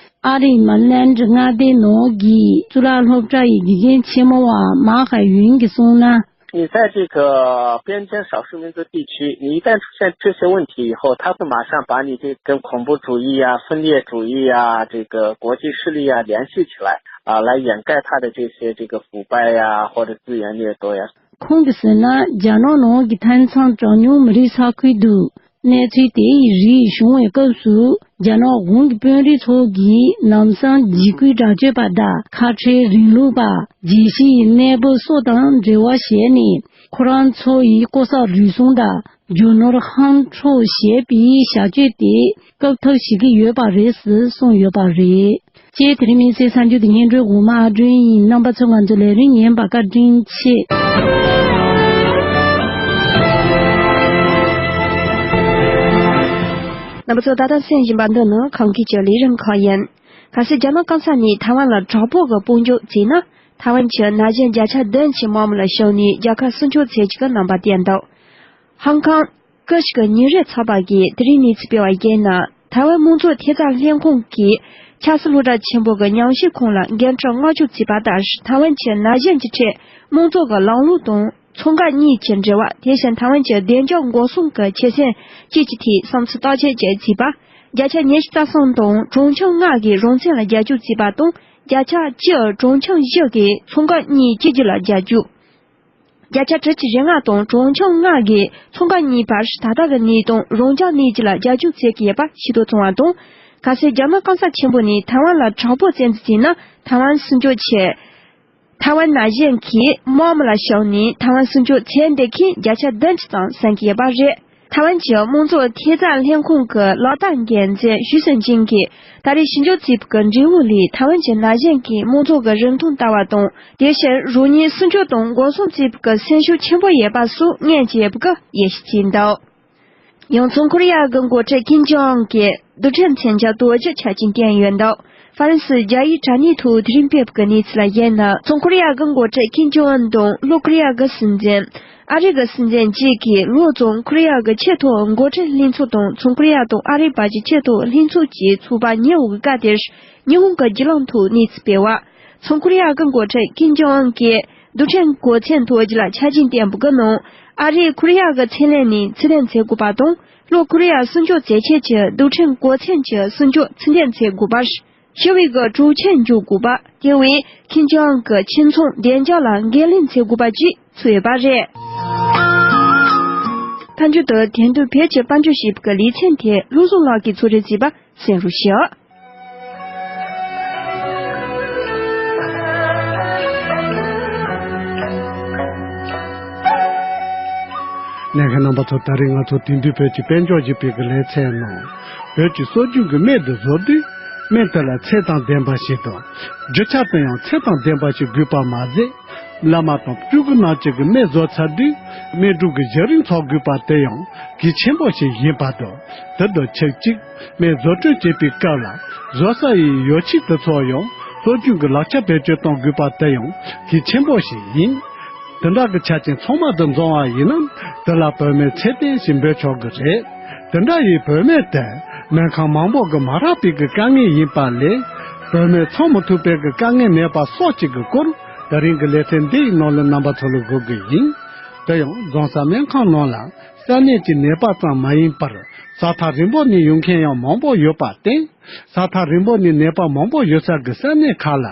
ཨ་རིའི་མེ་རི་ལེན་ཌི་མངའ་སྡེ་ནང་གི་གཙུག་ལག་སློབ་གྲྭ་ཡི་དགེ་རྒན་ཆེན་མོ་བ་མཱ་ཧའེ་ཡུན་གྱིས་གསུངས་ན། 你在这个边疆少数民族地区，你一旦出现这些问题以后，他会马上把你这跟恐怖主义呀、分裂主义呀、这个国际势力呀联系起来啊，来掩盖他的这些这个腐败呀或者资源掠夺呀。 ཁོང་གིས་ཟེར་ན། རྒྱ་ནག་ནང་གི་མཐའ་མཚམས་གྲངས་ཉུང་མི་རིགས་ས་ཁུལ་དུ་གནས་ཚུལ་དེ་ཡི་རིགས་བྱུང་བའི་སྐབས་སུ། རྒྱ་ནག་གཞུང་གི་དཔོན་རིགས་ཚོ་གིས་ལམ་སང་འཇིགས་སྐུལ་དྲག་སྤྱོད་པ་དང་ཁ་བྲལ་རིང་ལུགས་པ། རྒྱལ་སྤྱིའི་གནས་བབ་སོགས་དང་འབྲེལ་བ་བྱས་ནས། ཁོ་རང་ཚོ་ཡི་ལྐོག་ཟ་རུལ་སུངས་དང་རྒྱུ་ནོར་ཧམ་འཕྲོག་བྱས་པའི་བྱ་སྤྱོད་དེ་སྐབས་ཐོག་བྱེད་ཀྱི་ཡོད་པ་རེད་ཟེར་གསུངས་ཡོད་པ་རེད། ཅེས་དེ་རིང་མི་སེར་གསར་འགྱུར་དེ་སྙན་སྒྲོན་འོག་མ་ཨ་སྒྲོན་ཡིན། རྣམ་པ་ཚོས་ང་ཚོའི་ལས་རིམ་ཉན་པར་བཀའ་དྲིན་ཆེ། རྣམ་པ་ཚོ་ད་ལྟ་གསན་བཞིན་པ་འདི་ནི་ཁམས་སྐད་ཀྱི་ལས་རིམ་ཁག་ཡིན། གལ་སྲིད་རྒྱ་ནག་སྐམ་ས་ནས་ཐའེ་ཝན་ལ་དྲག་པོ་གི་སྤོ་འཇུག་བྱས་ན། ཐའེ་ཝན་གྱི་ན་གཞོན་བརྒྱ་ཆ་བདུན་གྱིས་དམག་མི་ལ་ཞུགས་ནས་རྒྱལ་ཁབ་སྲུང་སྐྱོབ་བྱེད་ཀྱི་རྣམ་པ་བསྟན་འདུག་ཧང་ཀང་། སྐུ་ཞིག་གི་ཉིན་རེའི་ཚགས་པར་གྱིས་དེ་རིང་གནས་ཚུལ་སྤེལ་བར་བརྒྱུད་ན། ཐའེ་ཝན་དམངས་གཙོ་ཐེབས་རྩ་ལྷན་ཁང་གིས་ཆབ་སྲིད་སློབ་གྲྭ་ཆེན་པོ་གི་ཉམས་ཞིབ་ཁང་ལ་འགན་འཁྲི་མངགས་ཞུ་བྱས་པ་ལྟར། ཐའེ་ཝན་གྱི་ན་གཞོན་གྱི་ཁྲོད་དམངས་གཙོ་གི་ལམ་ལུགས་དང་། ཚོང་ཁང་གཉིས་ཀྱི་འབྲེལ་བ། དེ་བཞིན་ཐའེ་ཝན་གྱི་བདེ་འཇགས་འགོག་སྲུང་གི་ཆོད་སེམས་བཅས་ཀྱི་ཐད་བསམ་ཚུལ་བརྟག་དཔྱད་བྱས་པ། བརྒྱ་ཆ་ཉི་ཤུ་རྩ་གསུམ་དང་གྲོང་ཆུང་ལྔ་གིས་རང་བཙན་ལ་རྒྱབ་སྐྱོར་བྱས་པ་དང་། བརྒྱ་ཆ་བཅུ་གྲོང་ཆུང་བཞི་གིས་ཚོང་ཁང་གཉིས་བཅོས་སྒྱུར་ལ་རྒྱབ་སྐྱོར། བརྒྱ་ཆ་དྲུག་ཅུ་རེ་ལྔ་དང་གྲོང་ཆུང་ལྔ་གིས་ཚོང་ཁང་གཉིས་བར་ད་ལྟ་གི་གནས་སྟངས་རང་འཇགས་གནས་རྒྱུ་ལ་རྒྱབ་སྐྱོར་བྱེད་ཀྱི་ཡོད་པ་ཤེས་རྟོགས་བྱུང་བ་དང་། གལ་སྲིད་རྒྱ་ནག་སྐམ་ས་ཆེན་པོ་ནས་ཐའེ་ཝན་ལ་དྲག་པོ་བཙན་འཛུལ་བྱས་ན། ཐའེ་ཝན་སྲུང་སྐྱོབ་ཆེད། ཐའེ་ཝན་ན་གཞོན་གྱིས་དམག་མི་ལ་ཞུགས་ནས་ཐའེ་ཝན་སྲུང་སྐྱོབ་བྱེད་འདོད་མཁན་བརྒྱ་ཆ་བདུན་ཅུ་ཙམ་ཟིན་གྱི་ཡོད་པ་རེད། ཐའེ་ཝན་གྱི་དམངས་གཙོ་ཐེབས་རྩ་ལྷན་ཁང་གི་ལག་བསྟར་འགན་འཛིན་ཞུས་སུན་ཅིན་གྱིས། ད་རེས་ཞིབ་འཇུག་བྱས་པའི་འབྲས་བུ་ལས། ཐའེ་ཝན་གྱི་ན་གཞོན་གྱིས་དམངས་གཙོ་གི་རིན་ཐང་ལྟ་བ་དང་། དེ་བཞིན་རང་ཉིད་སྲུང་སྐྱོབ་དང་འགོག་སྲུང་བྱེད་པའི་སེམས་ཤུགས་ཆེན་པོ་ཡོད་པ་སོགས་སྔོན་གྱི་ཡོད་པ་ཡིད་ཆེས་བྱས་འདུག་ཡང་། བྱང་ཀོ་རི་ཡ་གི་འགོ་ཁྲིད་ཀིམ་ཇོང་ཨུན་གྱིས་རྡུལ་ཕྲན་མཚོན་ཆ་གཏོར་རྒྱུ་ཆ་རྐྱེན་བསྟན་ཡོད་འདུག་ཧྥ་རན་སི་རྒྱ་ཡིག་དྲ་གནས་ཐོག་དེ་རིང་སྤེལ་བའི་གནས་ཚུལ་ལ་གཞིགས་ན། བྱང་ཀོ་རི་ཡ་གི་འགོ་ཁྲིད་ཀིམ་ཇོང་ཨུན་དང་ལྷོ་ཀོ་རི་ཡ་གི་སྲིད་འཛིན། ཨ་རི་གི་སྲིད་འཛིན་བཅས་ཀྱིས་ལྷོ་བྱང་ཀོ་རི་ཡ་གི་ཆེས་མཐོའི་འགོ་ཁྲིད་ལྷན་ཚོགས་དང་། བྱང་ཀོ་རི་ཡ་དང་ཨ་རིའི་བར་གྱི་ཆེས་མཐོའི་ལྷན་ཚོགས་ཀྱི་ཚོགས་པ་ཉེ་བའི་སྐབས་དེར། ཉི་ཧོང་གི་བརྒྱུད་ལམ་ཐོག་གནས་ཚུལ་སྤེལ་བ། བྱང་ཀོ་རི་ཡ་གི་འགོ་ཁྲིད་ཀིམ་ཇོང་ཨུན་གྱིས་རྡུལ་ཕྲན་འགོག་མཚམས་གཏོར་རྒྱུ་ལ་ཆ་རྐྱེན་བསྟན་པའི་ནང་། ཨ་རིས་ཀོ་རི་ཡ་གི་མཚོ་གླིང་ནས་ཕྱིར་འཐེན་བྱེད་དགོས་པ་དང་། ལྷོ་ཀོ་རི་ཡ་སྲུང་སྐྱོབ་བྱེད་ཆེད་ཀྱི་རྡུལ་ཕྲན་འགོག་མཚམས་ཀྱི་སྲུང་སྐྱོབ་ཕྱིར་འཐེན་བྱེད་དགོས་པ། ཞི་བའི་གི་གྲོས་ཆོད་འཇོག་དགོས་པ། དེ་བས་ཁྱིམ་ཚང་གི་ཁྱིམ་ཚང་བདེ་འཇགས་ལ་འགན་ལེན་བྱེད་དགོས་པ་བཅས་ཚུད་ཡོད་པ་རེད། མཐའ་མཇུག་ཏུ་དེང་དུས་བོད་ཀྱི་དཔལ་འབྱོར་ཞེས་པའི་ལེ་ཚན་དེ་བློ་བཟང་ལགས་ཀྱིས་གཙོ་སྒྲིག་བྱས་པ་གསན་རོགས་ཞུ། ལྷན་རྒྱས་རྣམ་པ་ཚོ། ད་རེས་ང་ཚོ་དེང་དུས་བོད་ཀྱི་དཔལ་འབྱོར་ཞེས་པའི་གི་ལེ་ཚན་ནང་། བོད་ཀྱི་སྲོལ་རྒྱུན་གྱི་སྨན་དེ་བཟོ་དུས། སྨན་དེ་ལ་ཚད་དང་ལྡན་པ་ཞིག་དང་། རྒྱུ་ཆ་དེ་ཡང་ཚད་དང་ལྡན་པ་ཞིག་དགོས་པ་མ་ཟད། བླ་མ་དང་སྤྲུལ་སྐུ་རྣམས་ཀྱིས་གི་སྨན་བཟོ་ཚར་དུས། སྨན་སྒྲུབ་ཀྱི་བྱུ་རུ་འཚོ་དགོས་པ་དེ་ཡང་གལ་ཆེན་པོ་ཞིག་ཡིན་པ་དང་། དེ་དང་ཆབས་ཅིག་སྨན་བཟོ་སྐྲུན་བྱེད་པའི་སྐབས་ལ། བཟོ་ས་ཡི་ཡོ་བྱད་དེ་ཚོ་ཡང་སྲོལ་རྒྱུན་གྱི་ལག་ཆ་བེད་སྤྱོད་གཏོང་དགོས་པ་དེ་ཡང་གལ་ཆེན་པོ་ཞིག་ཡིན། དེ་འདྲ་གི་ཆ་རྐྱེན་ཚང་མ་དེ་འཛོམས་པ་ཡིན་ན། དེ་ལ་བོད་སྨན་ཚད་ལྡན་ཞེས་འབོད་ཆོག་གི་རེད། དེ་འདྲ་ཡི་བོད་སྨན་དེ་སྨན་ཁང་མང་པོ་གིས་མ་རག་པའི་གི་དཀའ་ངལ་ཡིན་པ་ལས། བོད་མི་ཚང་མ་ཐུག་པའི་གི་དཀའ་ངལ་མེད་པ་སོགས་ཅིག་གི་སྐོར་ད་རིང་གི་ལེ་ཚན་འདི་ཡི་ནང་ལ་རྣམ་པ་ཚོ་ལ་འགོད་གི་ཡིན། དེ་ཡང་རྫོང་ས་སྨན་ཁང་ནང་ལ་ས་གནས་ཀྱི་ནད་པ་ཙམ་མ་ཡིན་པར་ས་ཐག་རིང་པོ་ནས་ཡོང་མཁན་ཡང་མང་པོ་ཡོད་པར་བརྟེན། ས་ཐག་རིང་པོ་ནས་ནད་པ་མང་པོ་ཡོད་ས་གི་ས་གནས་ཁག་ལ་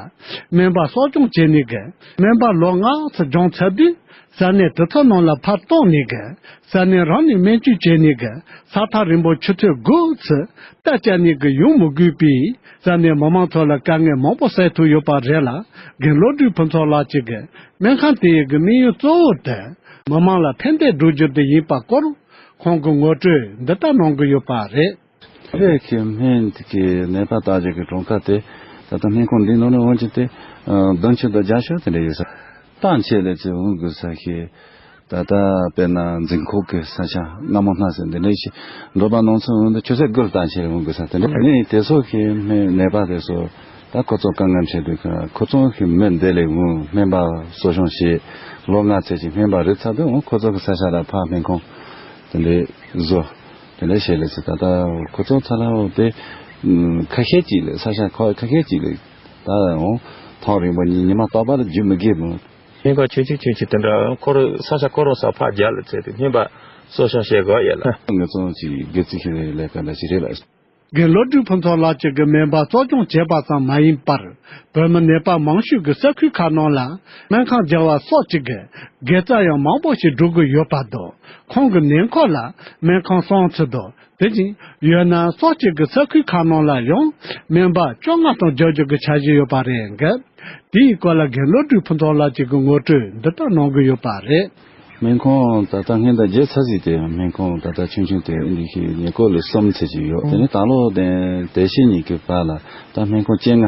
སྨན་པ་གསོ་སྐྱོང་བྱེད་ནི་གི་སྨན་པ་ལོ་ལྔ་ཙམ་སྦྱོང་ཚར་དུས། ས་གནས་དེ་ཚོ་ནང་ལ་ཕར་གཏོང་ནས་གི་ས་གནས་རང་ནས་སྨན་བཅོས་བྱས་ནས་གི་ས་ཐག་རིང་པོ་ཆུ་ཚོད་དགུ་ཙམ་རྟ་བཅག་ནས་གི་ཡོང་མི་དགོས་པས། ས་གནས་མི་མང་ཚོ་ལ་དཀའ་ངལ་མང་པོ་སེལ་ཐུབ་ཡོད་པ་རེད་ལ། རྒན་བློ་གྲོས་ཕུན་ཚོགས་ལགས་ཀྱིས་གི་སྨན་ཁང་དེ་ཡི་གི་དམིགས་ཡུལ་གཙོ་བོ་དེ་མི་མང་ལ་ཕན་བདེ་སྒྲུབ་རྒྱུ་དེ་ཡིན་པ་སྐོར་ཁོང་གི་ངོ་སྤྲོད་འདི་ལྟར་གནང་གི་ཡོད་པ་རེད། རེད་ཀྱི་སྨན་གྱི་ནད་པ་བརྟག་དཔྱད་ཀྱི་གྲངས་ཀ་དེ་ད་ལྟ་སྨན་ཁང་འདི་ནང་ནས་འོང་གི་དེ་བདུན་ཅུ་དང་བརྒྱད་ཅུ་དེ་འདྲ་ཡོད་ས། བརྟག་དཔྱད་ལས་ཚེ་འོང་དགོས་ས་ཞིག་ད་ལྟ་དཔེར་ན་འཛིན་ཁོག་གི་ས་ཆ་རྔ་མོང་སྣ་ཟེར་འདི་འདྲ་ཞིག་འགྲོ་བ་ནང་ཚུན་འོང་དུ་ཆུ་ཚོད་དགུ་ལ་བརྟག་དཔྱད་འོང་དགོས་ས་དེ་འདྲ་ནི་དེ་ཚོ་གི་སྨན་ནད་པ་དེ་ཚོ་ད་ཁོ་ཚོ་དཀའ་ངལ་འཕྲད་དུས་ཁོ་ཚོ་གི་མི་འདི་ལས་འོང་སྨན་པ་གསོ་སྐྱོང་བྱེད་ལོ་ལྔ་ཙམ་ཞིག་སྨན་པ་རེད་ཚར་དུས་འོང་ཁོ་ཚོ་གི་ས་ཆ་ལ་ཕ་སྨན་ཁང་དེ་འདྲའི་བཟོ། དེ་ལས་བྱས་ལས་ཚེ་ད་ལྟ་ཁོ་ཚོ་ཚ་ལ་འོ་དེ་ཁ་ཤས་ཅིག་ལས་ས་ཆ་ཁ་ཁ་ཤས་ཅིག་ལས་ད་འོ་ཐག་རིང་པོ་ཉི་ཉི་མ་རྟག་པར་རྒྱུ་མི་དགོས་མོད། སྨན་ཁང་ཆུང་ཆུང་ཆུང་ཆུང་དེ་འདྲ་ཁོ་རང་ས་ཆ་ཁོ་རང་ས་ཕར་རྒྱག་ལ་ཚད་དེ་སྨན་པ་གསོ་སྐྱོང་བྱེད་དགོས་ཡ་ལ། ངེད་ཚོ་ཅིག་དགེ་རྩིས་ཤིག་ལས་ཀ་འདྲ་ཞིག་རེད་ལ། རྒན་བློ་གྲོས་ཕུན་ཚོགས་ལགས་ཀྱིས་གི་སྨན་པ་གསོ་སྐྱོང་བྱས་པ་ཙམ་མ་ཡིན་པར་བོད་མི་ནད་པ་མང་ཤོས་ཀྱི་ས་ཁུལ་ཁག་ནང་ལ་སྨན་ཁང་བརྒྱབ་པ་སོགས་ཀྱི་གི་དགེ་རྩ་ཡང་མང་པོ་ཞིག་སྒྲུབ་ཀྱི་ཡོད་པ་དང་། ཁོང་གི་ནང་ཁུལ་ལ་སྨན་ཁང་གསུམ་ཙམ་དང་། དེ་བཞིན་ཡོད་ན་སོགས་ཀྱི་གི་ས་ཁུལ་ཁག་ནང་ལ་ཡང་སྨན་པ་བཅོ་ལྔ་ཙམ་བརྒྱབ་རྒྱུ་གི་འཆར་གཞི་ཡོད་པ་རེད་འགི། དེའི་སྐོར་ལ་རྒན་བློ་གྲོས་ཕུན་ཚོགས་ལགས་ཀྱིས་གི་ངོ་སྤྲོད་འདི་ལྟར་གནང་གི་ཡོད་པ་རེད། སྨན་ཁང་ད་ལྟ་སྔོན་དང་རྗེས་ཚ་ཟིག་དེ་སྨན་ཁང་ད་ལྟ་ཆུང་ཆུང་དེ་འདི་ཤི་ཉེ་སྐོར་ལ་གསུམ་ཚེ་ཅིག་ཡོད། དེ་ནས་ད་ལོ་དེ་དེ་ཤི་གཉིས་ཀྱི་བར་ལ་ད་སྨན་ཁང་བཅོ་ལྔ་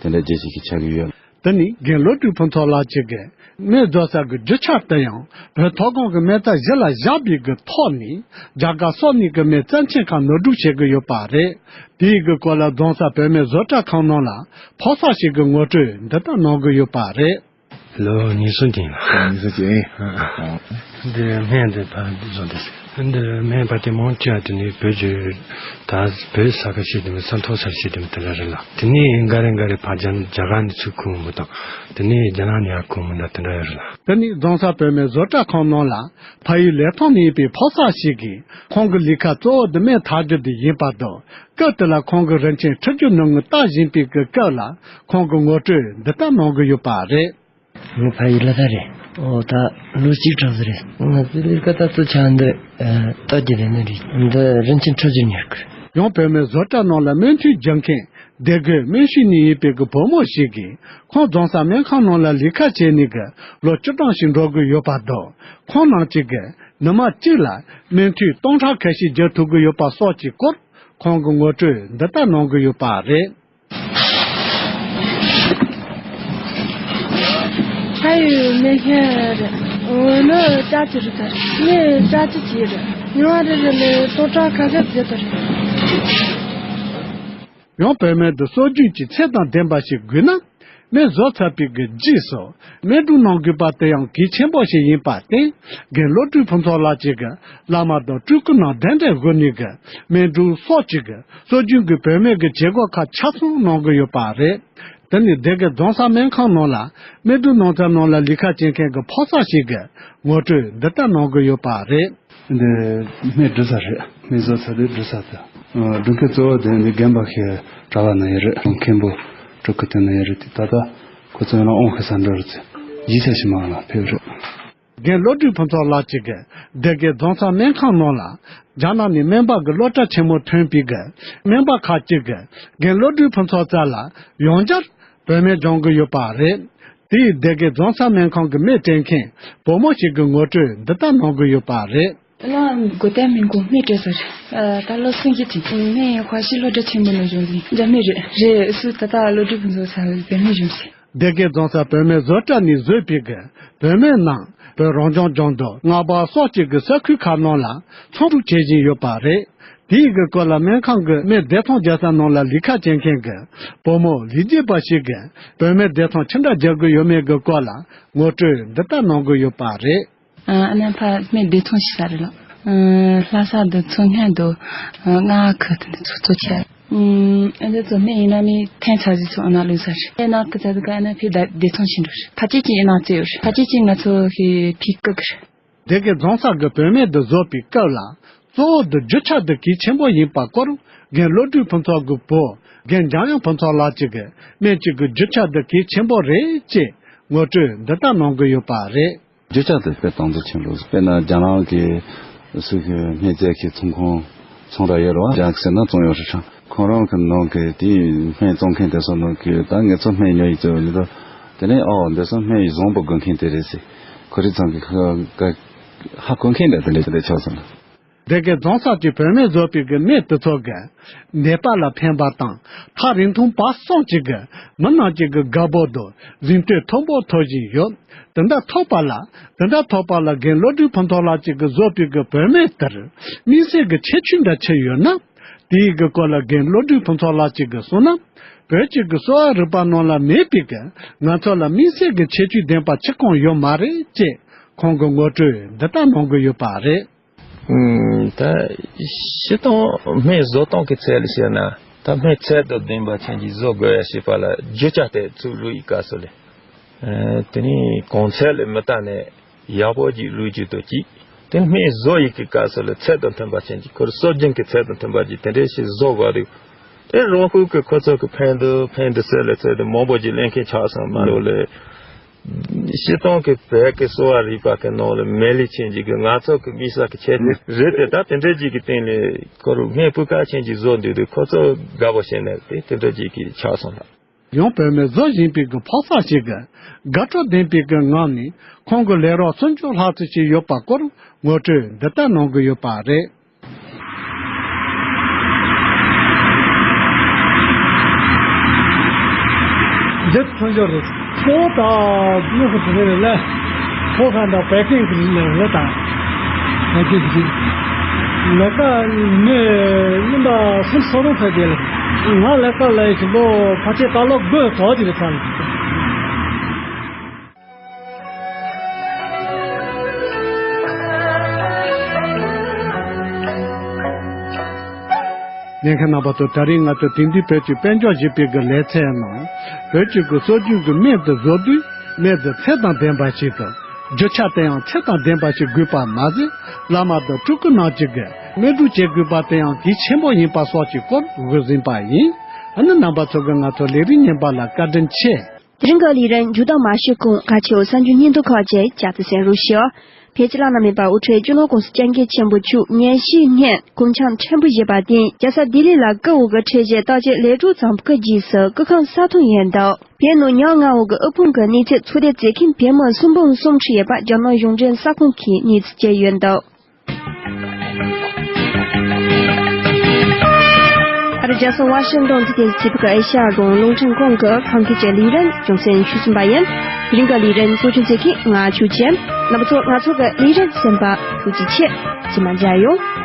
དེ་འདྲ་རྗེས་ཅིག་གི་ཆགས་ཀྱི་ཡོད། དེ་ནི་རྒན་བློ་གྲོས་ཕུན་ཚོགས་ལགས་ཀྱིས་གི་སྨན་བཟོ་ས་གི་རྒྱུ་ཆ་དེ་ཡང་བོད་མཐོ་སྒང་གི་སྨན་རྩྭ་གཞི་ལ་བཞག་པའི་གི་ཐོག་ནས་རྒྱ་གར་སོགས་ནས་གི་སྨན་རྩ་ཆེན་ཁག་ནོར་སྒྲུག་བྱེད་ཀྱི་ཡོད་པ་རེད། དེའི་གི་སྐོར་ལ་རྫོང་ས་བོད་སྨན་བཟོ་གྲྭ་ཁང་ནང་ལ་ཕོ་གསར་ཞིག་གི་ངོ་སྤྲོད་འདི་ལྟར་གནང་གི་ཡོད་པ་རེད། ལོ་ཉི་ཤུ་ཅན་ལ། ཉི་ཤུ་ཅན། འདི་སྨན་འདི་ཕར་བཟོ་འདི། འདི་སྨན་པ་དེ་མང་ཆེ་བ་དེ་ནི་བོད་ཀྱི་ད་བོད་ས་ཁ་ཤས་དེ་མི་ས་མཐོ་ས་ཤས་དེ་མི་དེ་འདྲ་རེད་ལ། དེ་ནས་འགའ་རེ་འགའ་རེ་ཕར་རྒྱ་རྒྱ་གར་ནས་ཚུར་ཁུར་འོང་བ་དང་། དེ་ནས་རྒྱ་ནག་ནས་ཡར་ཁུར་འོང་བ་འདྲ་དེ་འདྲ་ཡོད་རེད་ལ། དེ་ནི་རྫོང་ས་བོད་སྨན་བཟོ་གྲྭ་ཁང་ནང་ལ་ཕ་ཡུལ་ལི་ཐང་ནས་ཡིན་པའི་ཕོ་གསར་ཞིག་གིས་ཁོང་གི་ལས་ཀ་གཙོ་བོ་དེ་སྨན་འཐག་རྒྱུ་དེ་ཡིན་པ་དང་། སྐབས་དེ་ལ་ཁོང་གི་རིན་ཆེན་ཁྲི་བཅུ་ནང་ངུ་བཏགས་བཞིན་པའི་གི་སྐབས་ལ་ཁོང་གི་ངོ་སྤྲོད་འདི་ལྟར་གནང་གི་ཡོད་པ་རེད། ངའི་ཕ་ཡུལ་ལི་ཐང་རེད། ཨོ་ད་ལོ་གཅིག་གྲངས་སུ་རེད། ང་ཚོའི་ལས་ཀ་ད་ཚོ་ཆ་འདི་ལྟ་རྒྱུ་རེད་ནི་རེད། འདི་རིན་ཆེན་ཁྲི་བཅུ་ཉར་གི། ཡང་བོད་སྨན་བཟོ་གྲྭ་ནང་ལ་སྨན་འཐུས་རྒྱག་མཁན་སྡེ་དགེ་སྨན་ཤུལ་ནས་ཡིན་པའི་གི་བུ་མོ་ཞིག་གིས་ཁོང་རྫོང་ས་སྨན་ཁང་ནང་ལ་ལས་ཀ་བྱས་ནས་གི་ལོ་བཅུ་གྲངས་ཤིག་འགྲོ་གི་ཡོད་པ་དང་། ཁོང་རྣམས་ཀྱིས་གི་ཉི་མ་གཅིག་ལ་སྨན་འཐུས་སྟོང་ཕྲག་ཁ་ཤས་རྒྱག་ཐུབ་ཀྱི་ཡོད་པ་སོགས་ཀྱི་སྐོར་ཁོང་གི་ངོ་སྤྲོད་འདི་ལྟར་གནང་གི་ཡོད་པ་རེད། ཕ་ཡུལ་སྨན་ཁང་རེད། འོ་ནི་ལྕགས་ཀྱི་རེད་ད། ངས་ལྕགས་ཀྱི་བྱས་རེད། ཉི་མ་རེ་རེ་ལ་སྟོང་ཕྲག་ཁ་ཤས་བརྒྱབ་ད་རེད། ཡང་བོད་སྨན་དུ་སྲོལ་རྒྱུན་གྱི་ཚད་དང་ལྡན་པ་ཞིག་དགོས་ན། སྨན་བཟོ་ཚར་བའི་གི་རྗེས་སུ་སྨན་སྒྲུག་གནང་དགོས་པ་དེ་ཡང་གལ་ཆེན་པོ་ཞིག་ཡིན་པར་བརྟེན། རྒན་བློ་གྲོས་ཕུན་ཚོགས་ལགས་ཀྱིས་གི་བླ་མ་དང་སྤྲུལ་སྐུ་རྣམས་གདན་འདྲེན་དགོས་ནས་གི་སྨན་སྒྲུག་སོགས་ཀྱི་གི་སྲོལ་རྒྱུན་གྱི་བོད་སྨན་གྱི་བྱེད་སྒོ་ཁག་ཆ་ཚང་གནང་གི་ཡོད་པ་རེད། དེ་ནི་སྡེ་དགེ་རྫོང་ས་སྨན་ཁང་ནང་ལ་སྨན་སྒྲུག་གནང་ཚར་ནང་ལ་ལས་ཀ་བྱེད་མཁན་གྱི་ཕོ་གསར་ཞིག་གིས་ངོ་སྤྲོད་འདི་ལྟར་གནང་གི་ཡོད་པ་རེད། འདི་སྨན་སྒྲུག་ས་རེད། སྨན་བཟོ་ཚར་དུས་སྒྲུག་ས་དེ། སྒྲུག་མཁན་གཙོ་བོ་དེ་འདི་རྒན་པ་ཞིག་གྲྭ་པ་ན་ཡོད་རེད། མཁན་པོ་སྤྲུལ་སྐུ་དེ་ན་ཡོད་རེད། དེ་ད་ལྟ་ཁོ་ཚོ་ཡང་ན་དབང་ཤེད་ས་འགྲོ་རེད་ཚེ། གཞིས་ཆགས་ཤིག་མ་ལ་ཕེབས་རེད། རྒན་བློ་གྲོས་ཕུན་ཚོགས་ལགས་ཀྱིས་སྡེ་དགེ་རྫོང་ས་སྨན་ཁང་ནང་ལ་རྒྱ་ནག་ནས་སྨན་པ་གི་སློབ་གྲྭ་ཆེན་མོ་ཐོན་པའི་གི་སྨན་པ་ཁག་ཅིག་གིས་རྒན་བློ་གྲོས་ཕུན་ཚོགས་རྩ་ལ་ཡང་བསྐྱར་བོད་སྨན་སྦྱོང་གི་ཡོད་པ་རེད། དེའི་སྡེ་དགེ་རྫོང་ས་སྨན་ཁང་གི་སྨན་སྤྲད་མཁན་བུ་མོ་ཞིག་གིས་ངོ་སྤྲོད་འདི་ལྟར་གནང་གི་ཡོད་པ་རེད། ལ་གོ་ཏ་མིན་གོ་སྨན་སྤྲད་ས་རེད། ད་ལོ་སུམ་ཅུ་དེ་སྨན་ཧྭ་ཤིན་སློབ་གྲྭ་ཆེན་མོ་ནས་སྦྱོང་ཟིན་རྒྱ་སྨན་རེད། རེད་སུ་ད་ལྟ་བློ་གྲོས་ཕུན་ཚོགས་རྩ་ལ་བོད་སྨན་སྦྱོང་ཟིན། སྡེ་དགེ་རྫོང་ས་བོད་སྨན་བཟོ་གྲྭ་ནས་བཟོས་པའི་གི་བོད་སྨན་རྣམས་བོད་རང་སྐྱོང་ལྗོངས་དང་རྔ་པ་སོགས་ཀྱི་གི་ས་ཁུལ་ཁག་ནང་ལ་ཚོང་སྒྲུག་བྱེད་བཞིན་ཡོད་པ་རེད། དེའི་གི་སྐོར་ལ་སྨན་ཁང་གི་སྨན་བདེ་ཐང་རྒྱག་ས་ནང་ལ་ལས་ཀ་བྱེད་མཁན་གི་བུ་མོ་ལི་རྒྱས་པ་ཞིག་གིས་བོད་སྨན་བདེ་ཐང་ཅི་འདྲ་རྒྱག་དགོས་ཡོད་མེད་གི་སྐོར་ལ་ངོ་སྤྲོད་འདི་ལྟར་གནང་གི་ཡོད་པ་རེད། ཨ་ནི་ཕ་སྨན་བདེ་ཐང་ཞིག་ས་རེད་ལ། ལྷ་ས་དུ་ཚོ་སྔན་དུ་ལྔ་ཁུ་དུ་ཚོ་ཚོ་ཆེ། ཨུམ། ཨ་འདི་ཚོ་སྨན་ཡིན་ན་མི་ཐན་ཚ་ཟི་ཚོ་ཨ་ན་ལུས་ས་རེད། ཨེ་ན་ཀི་ཚ་དུ་ཀ་ཨ་ན་ཕི་ད་བདེ་ཚོང་ཆེན་འགྲོ་རེད། ཕ་ཅེ་ཅི་ཨེ་ན་ཙེ་ཡོད་རེད། ཕ་ཅེ་ཅི་ང་ཚོ་ཧི་ཕི་ཀི་ཀི་རེད། སྡེ་དགེ་རྫོང་ས་གི་བུད་མེད་དུ་བཟོས་པའི་སྐབས་ལ། གཙོ་བོ་དུ་རྒྱུ་ཆ་དུ་གལ་ཆེན་པོ་ཡིན་པ་སྐོར་རྒན་བློ་གྲོས་ཕུན་ཚོགས་ཀྱི་བུ་རྒན་འཇམ་དབྱངས་ཕུན་ཚོགས་ལགས་ཀྱིས་སྨན་གཅིག་གི་རྒྱུ་ཆ་དུ་གལ་ཆེན་པོ་རེད་ཅེས་ངོ་སྤྲོད་འདི་ལྟར་གནང་གི་ཡོད་པ་རེད། རྒྱུ་ཆ་དེ་དཔེ་དང་དུ་ཆེན་པོ་དཔེར་ན་རྒྱ་ནག་གི་སུ་གི་སྨན་རྫས་ཀྱི་ཚོང་ཁང་ཚོང་ར་ཡོད་རེད་བ། རྒྱ་ཟེར་ན་བཙོང་ཡོད་རེད་ཤག་ཁོང་རང་གི་ནང་གི་དེའི་སྨན་བཙོང་མཁན་དེ་ཚོ་ནང་གི་ད་ངེད་ཚོ་སྨན་ཉོ་ཡི་ཚོ་ཡོད་ནི་དོ། དེ་ནས་ཨོ་འདི་ཚོ་སྨན་ཡི་བཟང་པོ་དགོས་མཁན་དེ་རེད་ཟེར། ཁོ་རེ་ཚང་གི་ཧ་གོ་མཁན་དེ་དེ་འདྲ་དེ་ཆགས་སོང་ན། སྡེ་དགེ་རྫོང་ས་ཀྱི་བུད་མེད་བཟོས་པའི་གི་སྨན་དེ་ཚོ་གི་ནད་པ་ལ་ཕན་པ་དང་ཐག་རིང་ཐུང་བར་གསུམ་གཅིག་གི་མི་རྣམས་ཀྱི་གི་དགའ་པོ་དང་གཟེངས་བསྟོད་མཐོན་པོ་ཐོབ་བཞིན་ཡོད། དེ་འདྲ་ཐོབ་པ་ལ་དེ་འདྲ་ཐོབ་པ་ལ་རྒན་བློ་གྲོས་ཕུན་ཚོགས་ལགས་ཀྱི་གི་བཟོས་པའི་གི་བུད་མེད་དེར་དམིགས་བསལ་གི་ཁྱད་ཆོས་འདྲ་ཆེ་ཡོད་ན། དེའི་གི་སྐོར་ལ་རྒན་བློ་གྲོས་ཕུན་ཚོགས་ལགས་ཀྱི་གི་གསུངས་ན། བོད་ཀྱི་གི་གསོ་བ་རིག་པ་ནང་ལ་མེད་པའི་གི་ང་ཚོ་ལ་དམིགས་བསལ་གི་ཁྱད་ཆོས་ལྡན་པ་ཅི་གང་ཡོད་མ་རེད་ཅེས་ཁོང་གི་ངོ་སྤྲོད་འདི་ལྟར་གནང་གི་ཡོད་པ་རེད། ཨུམ། ད་སྤྱིར་བཏང་སྨན་བཟོ་སྟངས་ཀྱི་ཚད་ལ་བཤད་ན། ད་སྨན་ཚད་དང་ལྡན་པ་ཅན་གྱི་བཟོ་དགོས་ཡ་ཞེས་པ་ལ་རྒྱུ་ཆ་དེ་ཚུར་བླུགས་ཡི་སྐབས་སུ་ལས། ཨ། དེ་ནས་གོང་ཚད་ལས་མི་བཏང་ནས་ཡག་པོ་ཅིག་བླུགས་རྒྱུ་དང་གཅིག་དེ་སྨན་བཟོ་ཡི་གི་སྐབས་སུ་ལ་ཚད་དང་མཐུན་པ་ཅན་གྱི་ཁོར་སྲོལ་རྒྱུན་གྱི་ཚད་དང་མཐུན་པ་ཅིག་དེ་འདྲས་ཞིག་བཟོ་དགོས་འདུག་དེ་རང་ཤུགས་ཀྱིས་ཁོ་ཚོ་གི་ཕན་འདུག་ཕན་འདུག་ཟེར་ལས་ཚད་དེ་མང་པོ་ཅིག་ལེན་མཁན་ཆགས་སོང་མ་གཏོགས་ལས། སྤྱིར་བཏང་གི་བོད་ཀྱི་གསོ་བ་རིག་པ་གི་ནང་ལ་མེད་ལས་ཆེན་གཅིག་གི་ང་ཚོ་གི་དམིགས་བསལ་གྱི་ཁྱད་ཆོས་རེད་དེ། ད་དེ་འདྲ་ཅིག་གི་སྟེང་ལས་ཁོ་རུ་སྨན་སྤུས་ཀ་ཅན་གྱི་བཟོ་འདུག་དུས་ཁོ་ཚོ་དགའ་པོ་བྱས་ནས་དེ་དེ་འདྲ་ཅིག་གི་ཆགས་སོང་ལ། ཡང་བུད་མེད་བཟོ་བཞིན་པའི་གི་ཕོ་གསར་ཞིག་གིས་དགའ་སྤྲོ་ལྡན་པའི་གི་ངང་ནས་ཁོང་གི་ལས་རོགས་སུམ་ཅུ་ལྷག་ཙམ་ཞིག་ཡོད་པ་སྐོར་ངོ་སྤྲོད་འདི་ལྟར་གནང་གི་ཡོད་པ་རེད། འདི་མཚོན་ཆ་རེད། ཁོ་ད་དངོས་སུ་དེ་རེད་ལ། ཁོ་ཁ་འདྲ་བད་ཀན་གྱི་རིགས་ལ་ལ་ད། བད་ཀན་གྱི་རིགས། ལས་ཀ་ནི་ཉིན་པ་སུམ་ཅུ་སོ་དྲུག་ཕེབས་དེ་ལ། ང་ལས་ཀ་ལས་ཞིག་ལོ་ཕལ་ཆེར་ད་ལོ་དགུ་ཐོག་ཅིག་རེད་ཚར། ཉན་མཁན་རྣམ་པ་ཚོ། ད་རིང་ང་ཚོ་དེང་དུས་བོད་ཀྱི་དཔལ་འབྱོར་ཞེས་པའི་གི་ལེ་ཚན་ནང་བོད་ཀྱི་གི་སྲོལ་རྒྱུན་གྱི་སྨན་དུ་བཟོ་དུས་སྨན་དུ་ཚད་དང་ལྡན་པ་ཞིག་དང་རྒྱུ་ཆ་དེ་ཡང་ཚད་དང་ལྡན་པ་ཞིག་དགོས་པ་མ་ཟད། བླ་མ་དང་སྤྲུལ་སྐུ་རྣམས་ཀྱིས་གི་སྨན་སྒྲུབ་བྱེད་དགོས་པ་དེ་ཡང་གལ་ཆེན་པོ་ཡིན་པ་སོགས་ཀྱི་སྐོར་བགོས་ཟིན་པ་ཡིན། ཨ་ནི་རྣམ་པ་ཚོ་གི་ང་ཚོ་ལས་རིམ་ཉན་པ་ལ་བཀའ་དྲིན་ཆེ། དེ་རིང་གི་ལས་རིམ་མཇུག་སྡོམ་མ་ཞུས་གོང་ཁ་ཆེའུ་གསར་འགྱུར་སྙིང་བསྡུས་ཁག་ཅིག་བསྐྱར་དུ་གསན་རོགས་ཞུ། བོད་ཕྱི་ནང་ལ་མེད་པ་དབུ་ཁྲིད་སྤྱི་ནོར་༸གོང་ས་༸སྐྱབས་མགོན་ཆེན་པོ་མཆོག་ཉིན་ཤས་སྔོན་སྐུ་འཆམ་ཕྲན་བུ་བཞེས་པ་དེ་རྒྱལ་ས་ལྡི་ལི་ལ་སྐུ་འོ་གི་ཁྲལ་བཞེས་བརྟག་དཔྱད་ལས་གྲུབ་ཙམ་སྐུ་རྗེས་སུ་སྐུ་ཁམས་གསལ་ཐང་ཡིན་འདུག་བོད་ནང་ཉག་ང་འོ་གི་དབུལ་ཕོངས་ཀྱི་གནས་ཚུལ་ཚོད་ལྟ་བྱེད་མཁན་བོད་མི་སུམ་སྟོང་སུམ་ཁྲི་ཡོད་པ་རྒྱ་ནག་གཞུང་འབྲེལ་གསར་ཁང་གིས་གནས་ཚུལ་བསྐྱལ་ཡོད་འདུག་ཨ་རི་རྒྱལ་ས་ཝ་ཤིང་ཏོན་དུ་དེ་སྐྱིད་པའི་ཨེ་ཤ་ཡ་རང་དབང་རླུང་འཕྲིན་ཁང་གི་ཁམས་སྐད་ཀྱི་ལས་རིམ་རྒྱང་སྲིང་ཞུས་ཟིན་པ་ཡིན། དེ་རིང་གི་ལས་རིམ་གཙོ་སྐྱོང་བྱེད་མཁན་ང་ཆོས་ཅན། རྣམ་པ་ཚོ་ང་ཚོ་གི་ལས་རིམ་གསན་པ་ཐུགས་རྗེ་ཆེ། རྗེས་མ་མཇལ་ཡོང་།